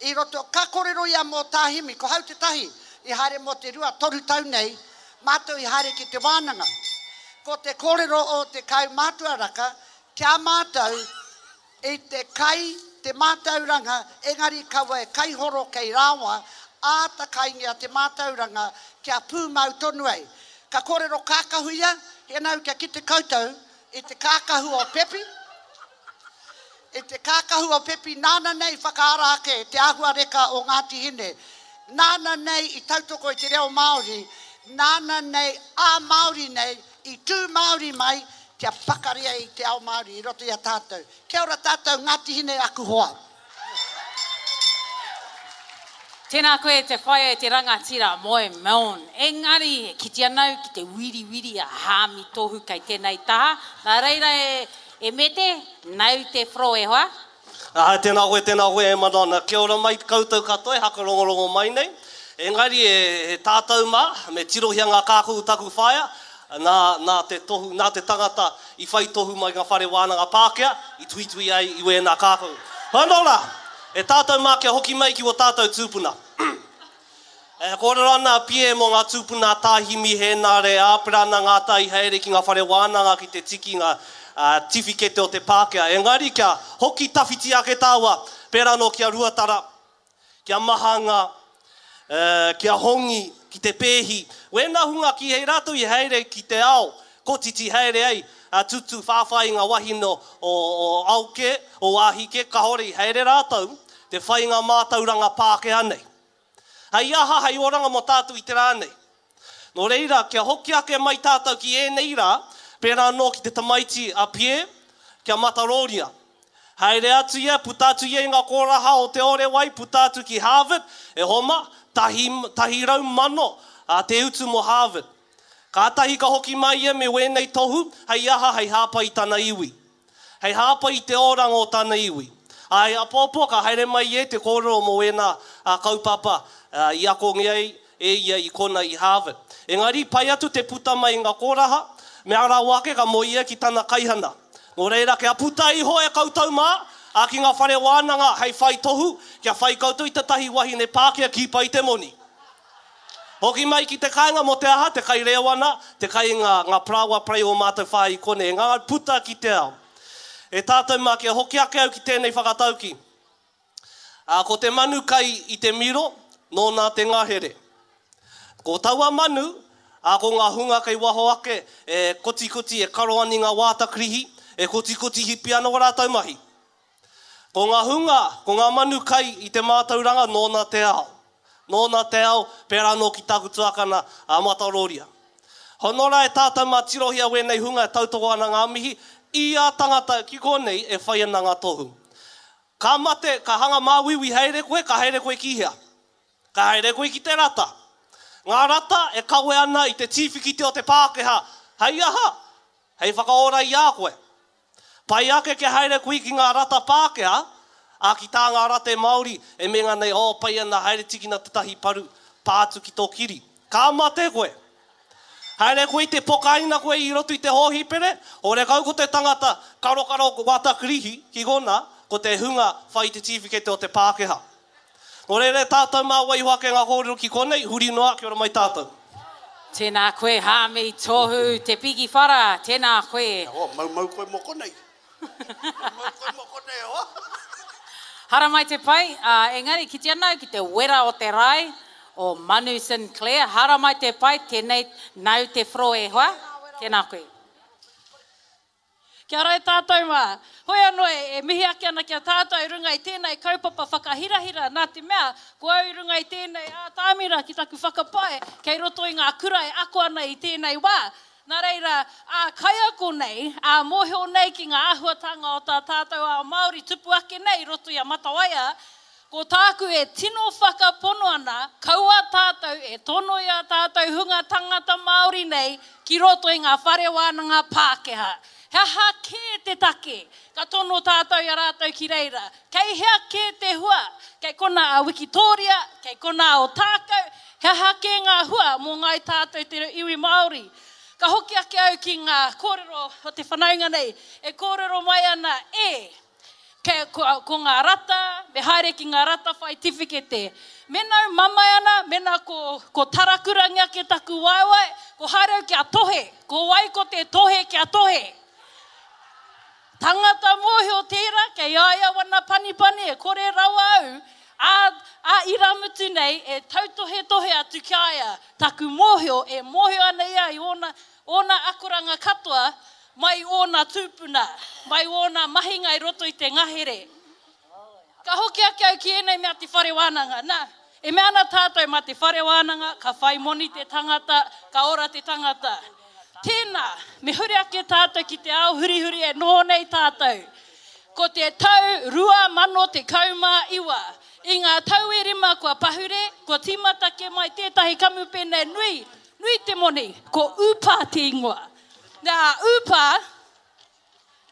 i roto, ka kōrero ia mō Tā Himi, ko hau tētahi i haere mō te rua, toru tau nei, mātou i haere ki te wānanga. Ko te kōrero o te kaumātua raka, ki a mātou, I te kai, te mātauranga, engari kaua e kaihoro kei rawa, āta kaingia te mātauranga kia pūmau tonu ai. Ka kōrero kākahu ia, He au kia kite koutou i te kākahu o Pepi, i te kākahu o Pepi nāna nei i whakaara ake te āhuareka o Ngāti Hine, nāna nei i tautoko i te reo Māori, nāna nei ā-Māori nei i tū Māori mai Kia pakari ai te ao Māori i roto i a tātou. Kia ora tātou Ngāti Hine aku hoa. Tēnā koe te whaea e te rangatira moe Milne. Engari e kite ana au ki te wiriwiri a Haami Tohu kei tēnei taha. Nā reira e Mete, nau te whro e hoa. Āe, tēnā koe, tēnā koe e Madonna. Kia ora mai koutou katoa e hakarongorongo mai nei. Engari e tātou mā, me tirohia ngā kākahu taku whaea, nā, nā te tohu, nā te tangata i whai tohu mai ngā whare wānanga Pākehā i tuitui ai i wēnā kākahu. Hoi anō rā, e tātou mā kia hoki mai ki wō tātou tūpuna. E kōrero ana a Pie mō ngā tūpuna a Tā Himi Hēnare Āperana Ngāta i haere ki ngā whare wānanga ki te tiki ngā tiwhikete o te Pākehā. Engari kia hoki tawhiti ake tāua, pērā anō ki a Ruatara, ki a Mahanga, ki a Hongi, ki Te Pēhi. Wēnā hunga kīhei rātou i haere ki te ao, kotiti haere ai, tutu whāwhā i ngā wahine o ao kē, o wāhi kē, kāore i haere rātou te whai ngā mātauranga Pākehā nei. Hei aha, hei oranga mō tātou i te rā nei. Nō reira, kia hoki ake mai tātou ki ēnei rā, pērā anō ki te tamaiti a Pierre, kia matarōria. Haere atu ia, puta atu ia i ngā kōraha o Te Orewai, puta atu ki Harvard, e homa, tahi, 100,000 te utu mō Harvard. Kātahi ka hoki mai ia me wēnei tohu, hei aha, hei hāpai i tana iwi. Hei hāpai i te oranga o tana iwi. Āe, apōpō ka haere mai ia i te kōrero mō ēnā kaupapa i akongia ai e ia i kona i Harvard. Engari, pai atu te puta mai i ngā kōraha, mea rawa ake ka moe ia ki tana kaihana. Nō reira, kia puta iho e koutou mā, ā, ki ngā whare wānanga hei whai tohu, kia whai koutou i tētahi wahine Pākehā ki pai te moni. Hoki mai ki te kāinga mō te aha, te kai rēwana, te kai ngā, ngā parāoa parei o mātou whā i konei, engari puta ki te ao. E tātou mā, kia hoki ake au ki tēnei whakatauki. Ā, ko te manu kai i te miro, nōna te ngahere. Ko taua manu, ā, ko ngā hunga kei waho ake, e kotikoti, e karo ana i ngā wāta karihi, e kotikoti hipi ana wā rātou mahi. Ko ngā hunga, ko ngā manu kai i te mātauranga nōna te ao. Nōna te ao, pērā anō ki tāku tuakana, a Mataroria. Hono rā e tātou mā tirohia wēnei hunga e tautoko ana ngā mihi, ia tangata ki konei e whai ana ngā tohu. Ka mate, ka hanga māuiui haere koe, ka haere koe ki hea? Ka haere koe ki te rata. Ngā rata e kawe ana i te tīwhikite o te Pākehā, hei aha? Hei whakaora i a koe. Pai ake kia haere koe ki ngā rata Pākehā, ā, ki tā ngā rate Māori e menga nei, oh, pai ana, haere tikina tētahi paru, pā atu ki tō kiri. Ka mate koe. Haere koe i te pokaina koe i roto i te hōhipere, horekau ko te tangata karokaro wata karihi ki konā, ko te hunga whai te tīwhikete o te Pākehā. Nō reira e tātou mā waiho ake ngā kōrero ki konei, huri noa, kia ora mai tātou. Tēnā koe Haami Tohu Te Piki Whara, tēnā koe. E hoa, maumau koe mō konei. Maumau koe mō konei e hoa. Haramai te pai, ā, engari kite ana au ki te wera o te rae o Manu Sinclair, haramai te pai, tēnei nāu te whro e hoa, tēnā koe. Kia ora e tātou mā. Hoi anō e mihi ake ana ki a tātou i runga i tēnei kaupapa whakahirahira nā te mea ko au i runga i tēnei ātamira ki taku whakapae kei roto i ngā kura e ako ana i tēnei wā. Nā reira, ā-kaiako nei, ā-mōhio nei ki ngā āhuatanga o tā tātou ao Māori tupu ake nei i roto i a Matawaia, ko tāku e tino whakapono ana, kaua tātou e tono i ā tātou hunga tangata Māori nei ki roto i ngā whare wānanga Pākehā. He aha kē te take ka tono tātou i a rātou ki reira? Kei hea kē te hua? Kei konā a Wikitōria, kei konā a Ōtākou, He aha kē ngā hua mō ngāi tātou te iwi Māori? Ka hoki ake au ki ngā kōrero o te whanaunga nei, e kōrero mai ana, e, kei, ko, ko ngā rata, me haere ki ngā rata whai tiwhikete. Mēnā au mamae ana, mēnā ko, ko Tarakurangi ake taku waewae, ko haere au kia tohe, ko wai ko te tohe kia tohe? Tangata mōhio tērā, kei a ia wana panipani e kore rawa au, ā, ā irāmutu nei e tautohetohe atu ki a ia, taku mōhio, e mōhio ana ia i ōna, ōna akoranga katoa mai ōna tūpuna, mai ōna mahinga i roto i te ngahere. Ka hoki ake au ki ēnei mea te whare wānanga. Nā, e mea ana tātou mā te whare wānanga ka whai moni te tangata, ka ora te tangata. Tēnā, me huri ake tātou ki te ao hurihuri e noho nei tātou. Ko te tau 2019, i ngā tau e rima kua pahure, kua tīmata kē mai tētahi kamupene nui, nui te moni, ko Upa te ingoa. Nā, Upa,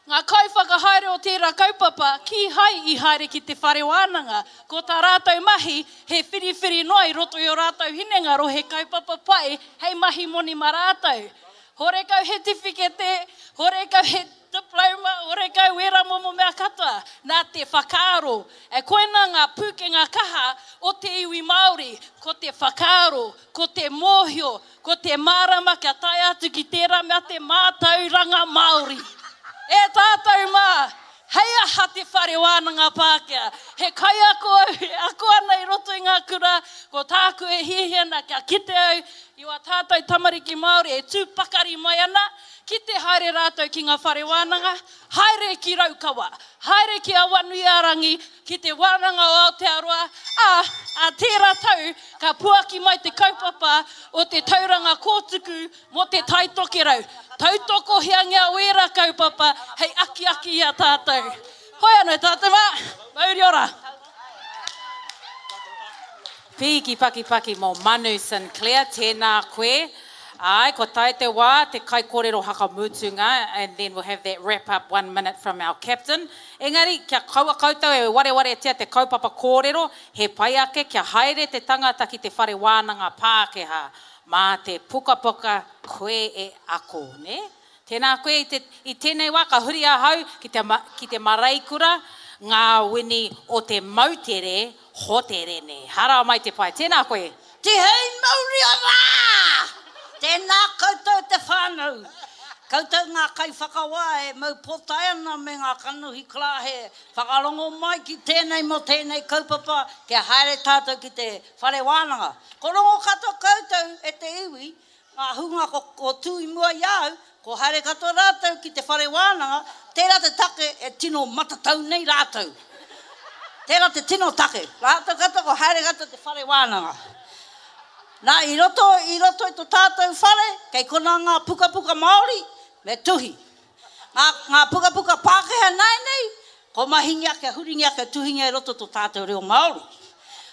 Ngā kaiwhakahaere o tērā kaupapa kīhai i haere ki te whare wānanga. Ko tā rātou mahi, he whiriwhiri noa i roto i ō rātou hinengaro he kaupapa pai hei mahi moni mā rātou. Horekau he tiwhikete, horekau he diploma, horekau ērā momo mea katoa. Nā te whakaaro. E koinā ngā pūkenga kaha o te iwi Māori, ko te whakaaro, ko te mōhio, Ko te mārama kia tae atu ki tērā mea te mātauranga Māori. E tātou mā, hei aha te whare wānanga Pākehā? He kaiako au e ako ana i roto i ngā kura, ko tāku e hiahia ana kia kite au i wā tātou tamariki Māori e tū pakari mai ana, ki te haere rātou ki ngā whare wānanga, haere ki Raukawa, haere ki Awanuiārangi, ki Te Wānanga o Aotearoa, ā, ā tērā tau ka puaki mai te kaupapa o te tauranga kōtuku mō Te Tai Tokerau. Tautokohiangia wērā kaupapa hei akiaki i a tātou. Hoi anō tātou mā, mauri ora! Pīki pakipaki mō Manu Sinclair, tēnā koe. Āe, kua tae te wā, te kaikōrero hakamutunga, and then we'll have that wrap up one minute from our captain. Engari, kia kaua koutou e warewaretia te kaupapa kōrero, he pai ake kia haere te tangata ki te whare wānanga Pākehā, mā te pukapuka koe e ako, nē? Tēnā koe i te, i tēnei wā ka huri ahau ki te, ki te mareikura ngā wini o te moutere Hoterene. Hara mai te pai. Tēnā koe. Tihei mauri ora! Tēnā koutou te whānau. Koutou ngā kaiwhakawā e mau pōtae ana me ngā kanohi karāhe whakarongo mai ki tēnei mō tēnei kaupapa kia haere tātou ki te whare wānanga. Ko rongo katoa koutou e te iwi, ngā hunga ko, ko tū i mua i a au, ko haere katoa rātou ki te whare wānanga, tērā te take e tino matatau nei rātou. Tērā te tino take. Rātou katoa ko haere katoa te whare wānanga. Nā, i roto, i roto i to tātou whare, kei konā ngā pukapuka Māori, me tuhi. Ngā, ngā pukapuka Pākehā nāianei, ko mahingia kia huringia kia tuhingia i roto to tātou reo Māori.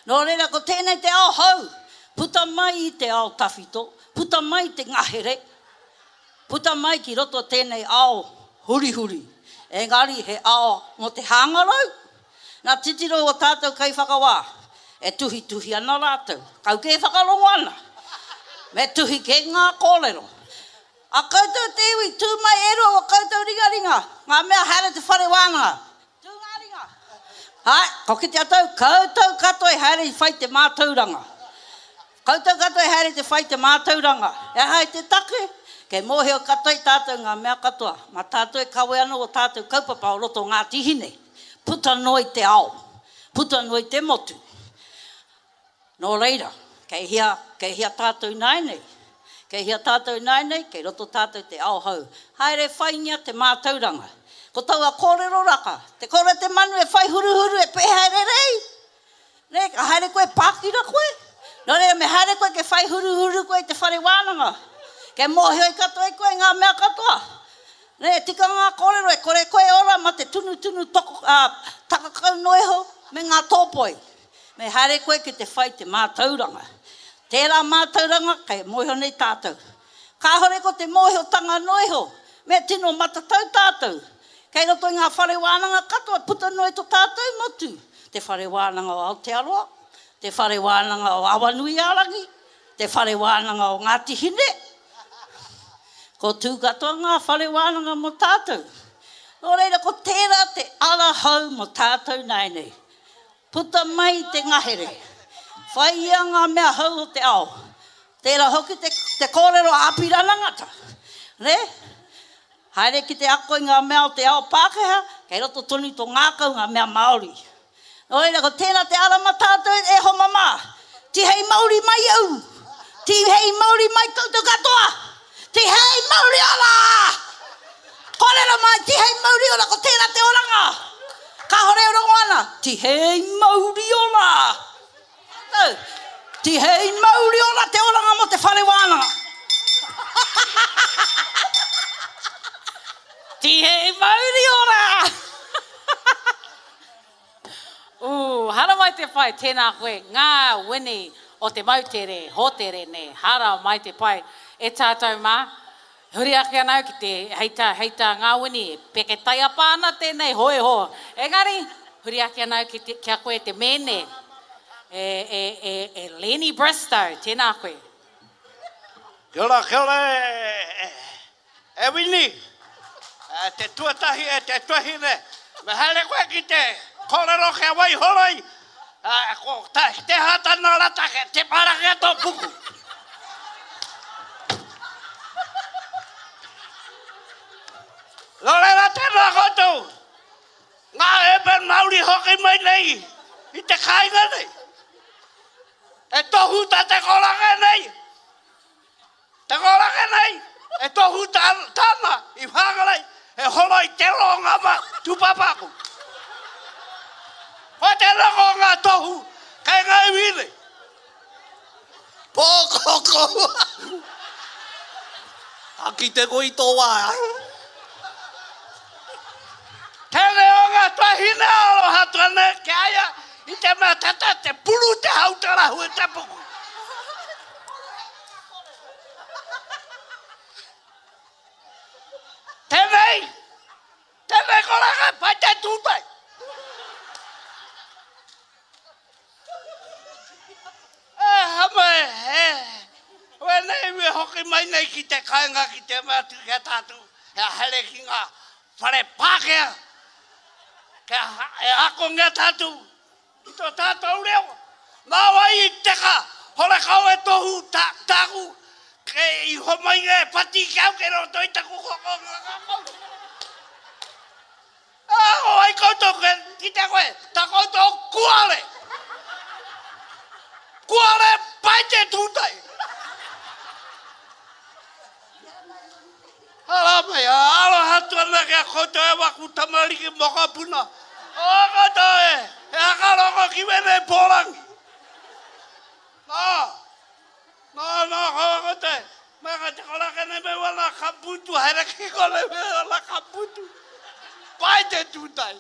Nō reira, ko tēnei te ao hou, puta mai i te ao tawhito, puta mai i te ngahere, puta mai ki roto tēnei ao hurihuri. Engari he ao mō te hangarau, Nā titiro o tātou kaiwhakawā, e tuhituhi ana rātou, kau kē whakarongo ana, me tuhi kē ngā kōrero. A koutou te iwi, tū mai e rua o koutou ringaringa, ngā mea haere te whare wānanga. Tū ngā ringa. Hae, ko kite a tau, koutou katoa i haere i whai te mātauranga. Koutou katoa i haere te whai te mātauranga. He aha i te take? Kei mōhio katoa i tātou ngā mea katoa. Mā tātou e kawe ana o tātou kaupapa o roto o Ngāti Hine. Puta noa i te ao, puta noa i te motu. Nō reira, kei hea, kei hea tātou ināianei? Kei hea tātou ināianei? Kei roto tātou te ao hou. Haere whaingia te mātauranga. Ko taua kōrero raka, te kore te manu e whai huruhuru e pēhea e rere ai? Nē, ka haere koe, pākira koe? Nō reira, me haere koe ke whai huruhuru koe i te whare wānanga. Kei mōhio i katoa i koe ngā mea katoa. Nē, tika ngā kōrero, e kore koe ora ma te tunutunu toko, ā, takakau noa iho me ngā tōpoi. Me haere koe ki te whai te mātauranga. Tērā mātauranga kei mōhio nei tātou. Kāhore ko te mōhiotanga noa iho, me tino matatau tātou. Kei roto i ngā whare wānanga katoa puta noa i to tātou motu, Te Whare Wānanga o Aotearoa, Te Whare Wānanga o Awanuiārangi, Te Whare Wānanga o Ngāti Hine. Ko tū katoa ngā whare wānanga mō tātou. Nō reira ko tērā te ara hou mō tātou nāianei. Puta mai i te ngahere. Whaiia ngā mea hou o te ao. Tērā hoki te, te kōrero a Apirana Ngata. Nē? Haere ki te ako i ngā mea o te ao Pākehā, kei roto tonu i tō ngākau ngā mea Māori. Nō reira, ko tērā te ara mā tātou e homa mā. Tihei mauri mai au! Tihei mauri mai koutou katoa! Tihei mauri ora! Kōrero mai, tihei mauri ora, ko tērā te oranga! Kāhore e rongo ana, tihei mauri ora! Tātou, tihei mauri ora te oranga mō te whare wānanga! Tihei mauri ora! Ooh, haramai te pai, tēnā koe, ngā wini o te moutere, hōtere nē, haramai te pai, e tātou mā, huri ake ana au ki te, hei tā, hei tā ngā wini, e peke taiapa ana tēnei hōiho, engari, huri ake ana au ki te, ki a koe te mēne, e, e, e, e Lenny Bristow, tēnā koe. Kia ora, kia ora e, E Wini, te tuatahi e te tuahine, me haere koe ki te kōrero kia waihoroi, ko te aha tana rata ke te parake tō puku. Nō reira tēnā koutou, ngā urban Māori hoki mai nei i te kāinga nei. E tohu tā te koranga nei. Te ngorake nei, e tohu tana i whangarei, e horo i te ronga ma tupapaku. Ko te rongo o nga tohu kei nga iwi nei. Pōkoko! Ka kite koe i tō wā. Te reo nga tuahine aroha tone ki a ia i te mea tata te puru te hau te rahu i te puku. Tenei, tenei koranga pai te tūtai. E hama e, e, wēnei me hoki mai nei ki te kāinga ki te mea atu ki a tātou. Kia haere ki ngā whare Pākehā, kia e akongia tātou i tō tātou reo. Nā wai i teka, horekau e tohu tā, tāku, ke i homai e whati ki au kei roto i taku koko ngākau. Ā, ko wai koutou ke kite koe, tā koutou kuare! Kuare pai te tūtai! Arā mai, aroha atu ana ki a koutou e waku tamariki mokopuna. O koutou e, he hakarongo ki wēnei pōrangi. Nā, nā, nā, kaua koutou e, me ka te korake nei me wana kaputu, haere ki konei me wana kaputu. Pai te tūtai.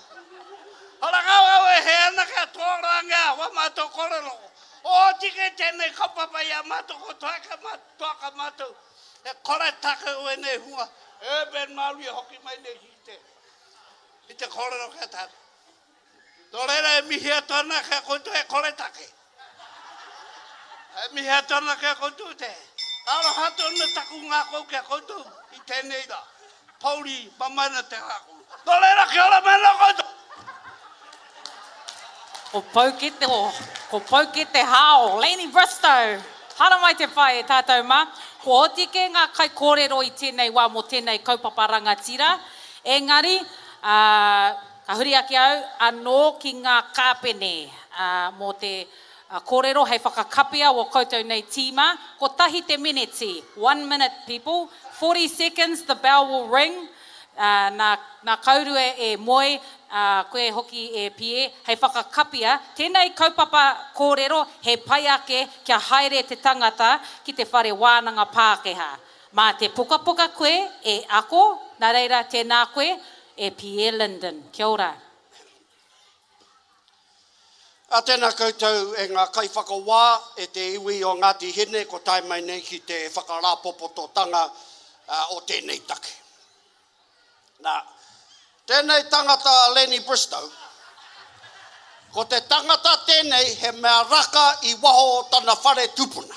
Hora kau au e he ana kia tōrangia wā mātou kōrero. O tike tēnei kaupapa i a mātou ko toaka, toaka mātou. E kore take o ēnei hunga urban Māori e hoki mai nei ki te, ki te kōrero ki a tātou. Nō reira e mihi atu ana ki a koutou e kore take. E mihi atu ana ki a koutou te aroha tonu taku ngākau ki a koutou i tēnei rā. Pouri mamae ana te ngākau. Nō reira kia ora mai anō koutou. Ko Poukete, ko Poukete Hao, Laney Bristow. Haramai te whai e tātou mā. Kua oti kē ngā kaikōrero i tēnei wā mō tēnei kaupapa rangatira. Engari, ā, ka huri ake au anō ki ngā kāpene, ā, mō te kōrero hei whakakapia wō koutou nei tīma. Kotahi te meneti, one minute people, 40 seconds the bell will ring. Ā, nā, nā Kaurue e moe, ā, koe hoki e Pie, hei whakakapia, tēnei kaupapa kōrero he pai ake kia haere te tangata ki te whare wānanga Pākehā. Mā te pukapuka koe e ako, nā reira tēnā koe, e Pie Linden. Kia ora. Ā, tēnā koutou e ngā kaiwhakawā, e te iwi o Ngāti Hine ko tae mai nei ki te whakarāpopototanga o tēnei take. Nā, tēnei tangata a Lenny Bristow, ko te tangata tēnei he mea raka i waho o tana whare tupuna.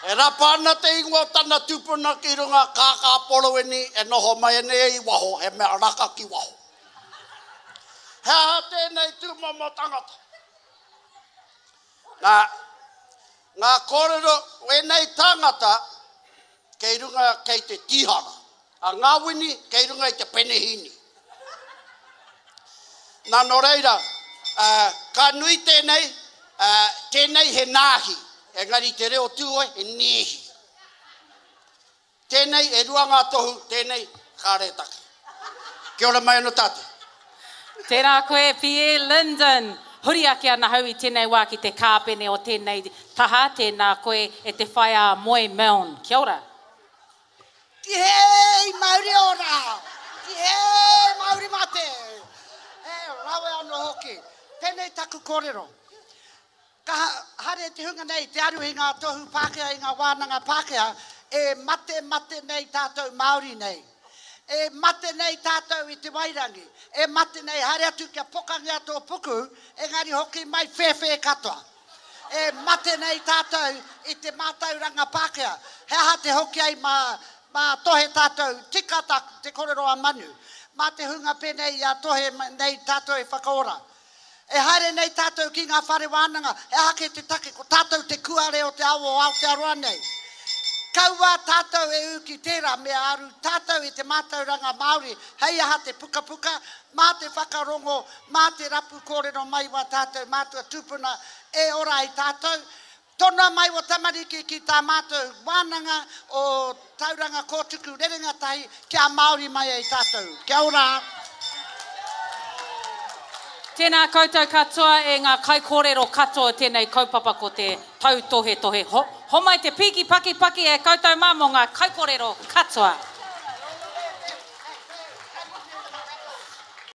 E rapa ana te ingoa o tana tupuna ki runga kākā porowini e noho mai nei i waho, he mea raka ki waho. He aha tēnei tūmomo tangata? Nā, ngā kōrero wēnei tāngata kei runga kei te tīhara, a Ngāwini kei runga i te penehīni. Nā, nō reira, ka nui tēnei, tēnei he nāhi, engari te reo Tūhoe he nēhi. Tēnei e rua ngā tohu, tēnei kāre e take. Kia ora mai anō tātou. Tērā koe Pierre Linden. Huri ake ana hau i tēnei wā ki te kāpene o tēnei taha, tēnā koe e te whaea Moe Milne. Kia ora. Tihei mauri ora! Tihei mauri mate! He rawe anō hoki. Tēnei taku kōrero. Ka haere te hunga nei te aru i ngā tohu Pākehā i ngā wānanga Pākehā, e mate mate nei tātou Māori nei. E mate nei tātou i te wairangi. E mate nei, haere atu kia pokangia tō puku, engari hoki mai whēwhē katoa. E mate nei tātou i te mātauranga Pākehā. He aha te hoki ai mā, mā tohe tātou, tika tā te korero a Manu. Mā te hunga pēnei i a Tohe nei tātou e whakaora. E haere nei tātou ki ngā whare wānanga, he aha kē te take, ko tātou te kuare o te ao o Aotearoa nei. Kaua tātou e ū ki tērā, me aru tātou i te mātauranga Māori, hei aha te pukapuka, mā te whakarongo, mā te rapu kōrero mai wā tātou mātua tūpuna e ora ai tātou. Tonoa mai wō tamariki ki tā mātou wānanga o Tauranga Kōtuku Rerenga Tahi kia Māori mai ai tātou. Kia ora! Tēnā koutou katoa e ngā kaikōrero katoa o tēnei kaupapa ko te tautohetohe. Homai te pīki pakipaki e koutou mā mō ngā kaikōrero katoa.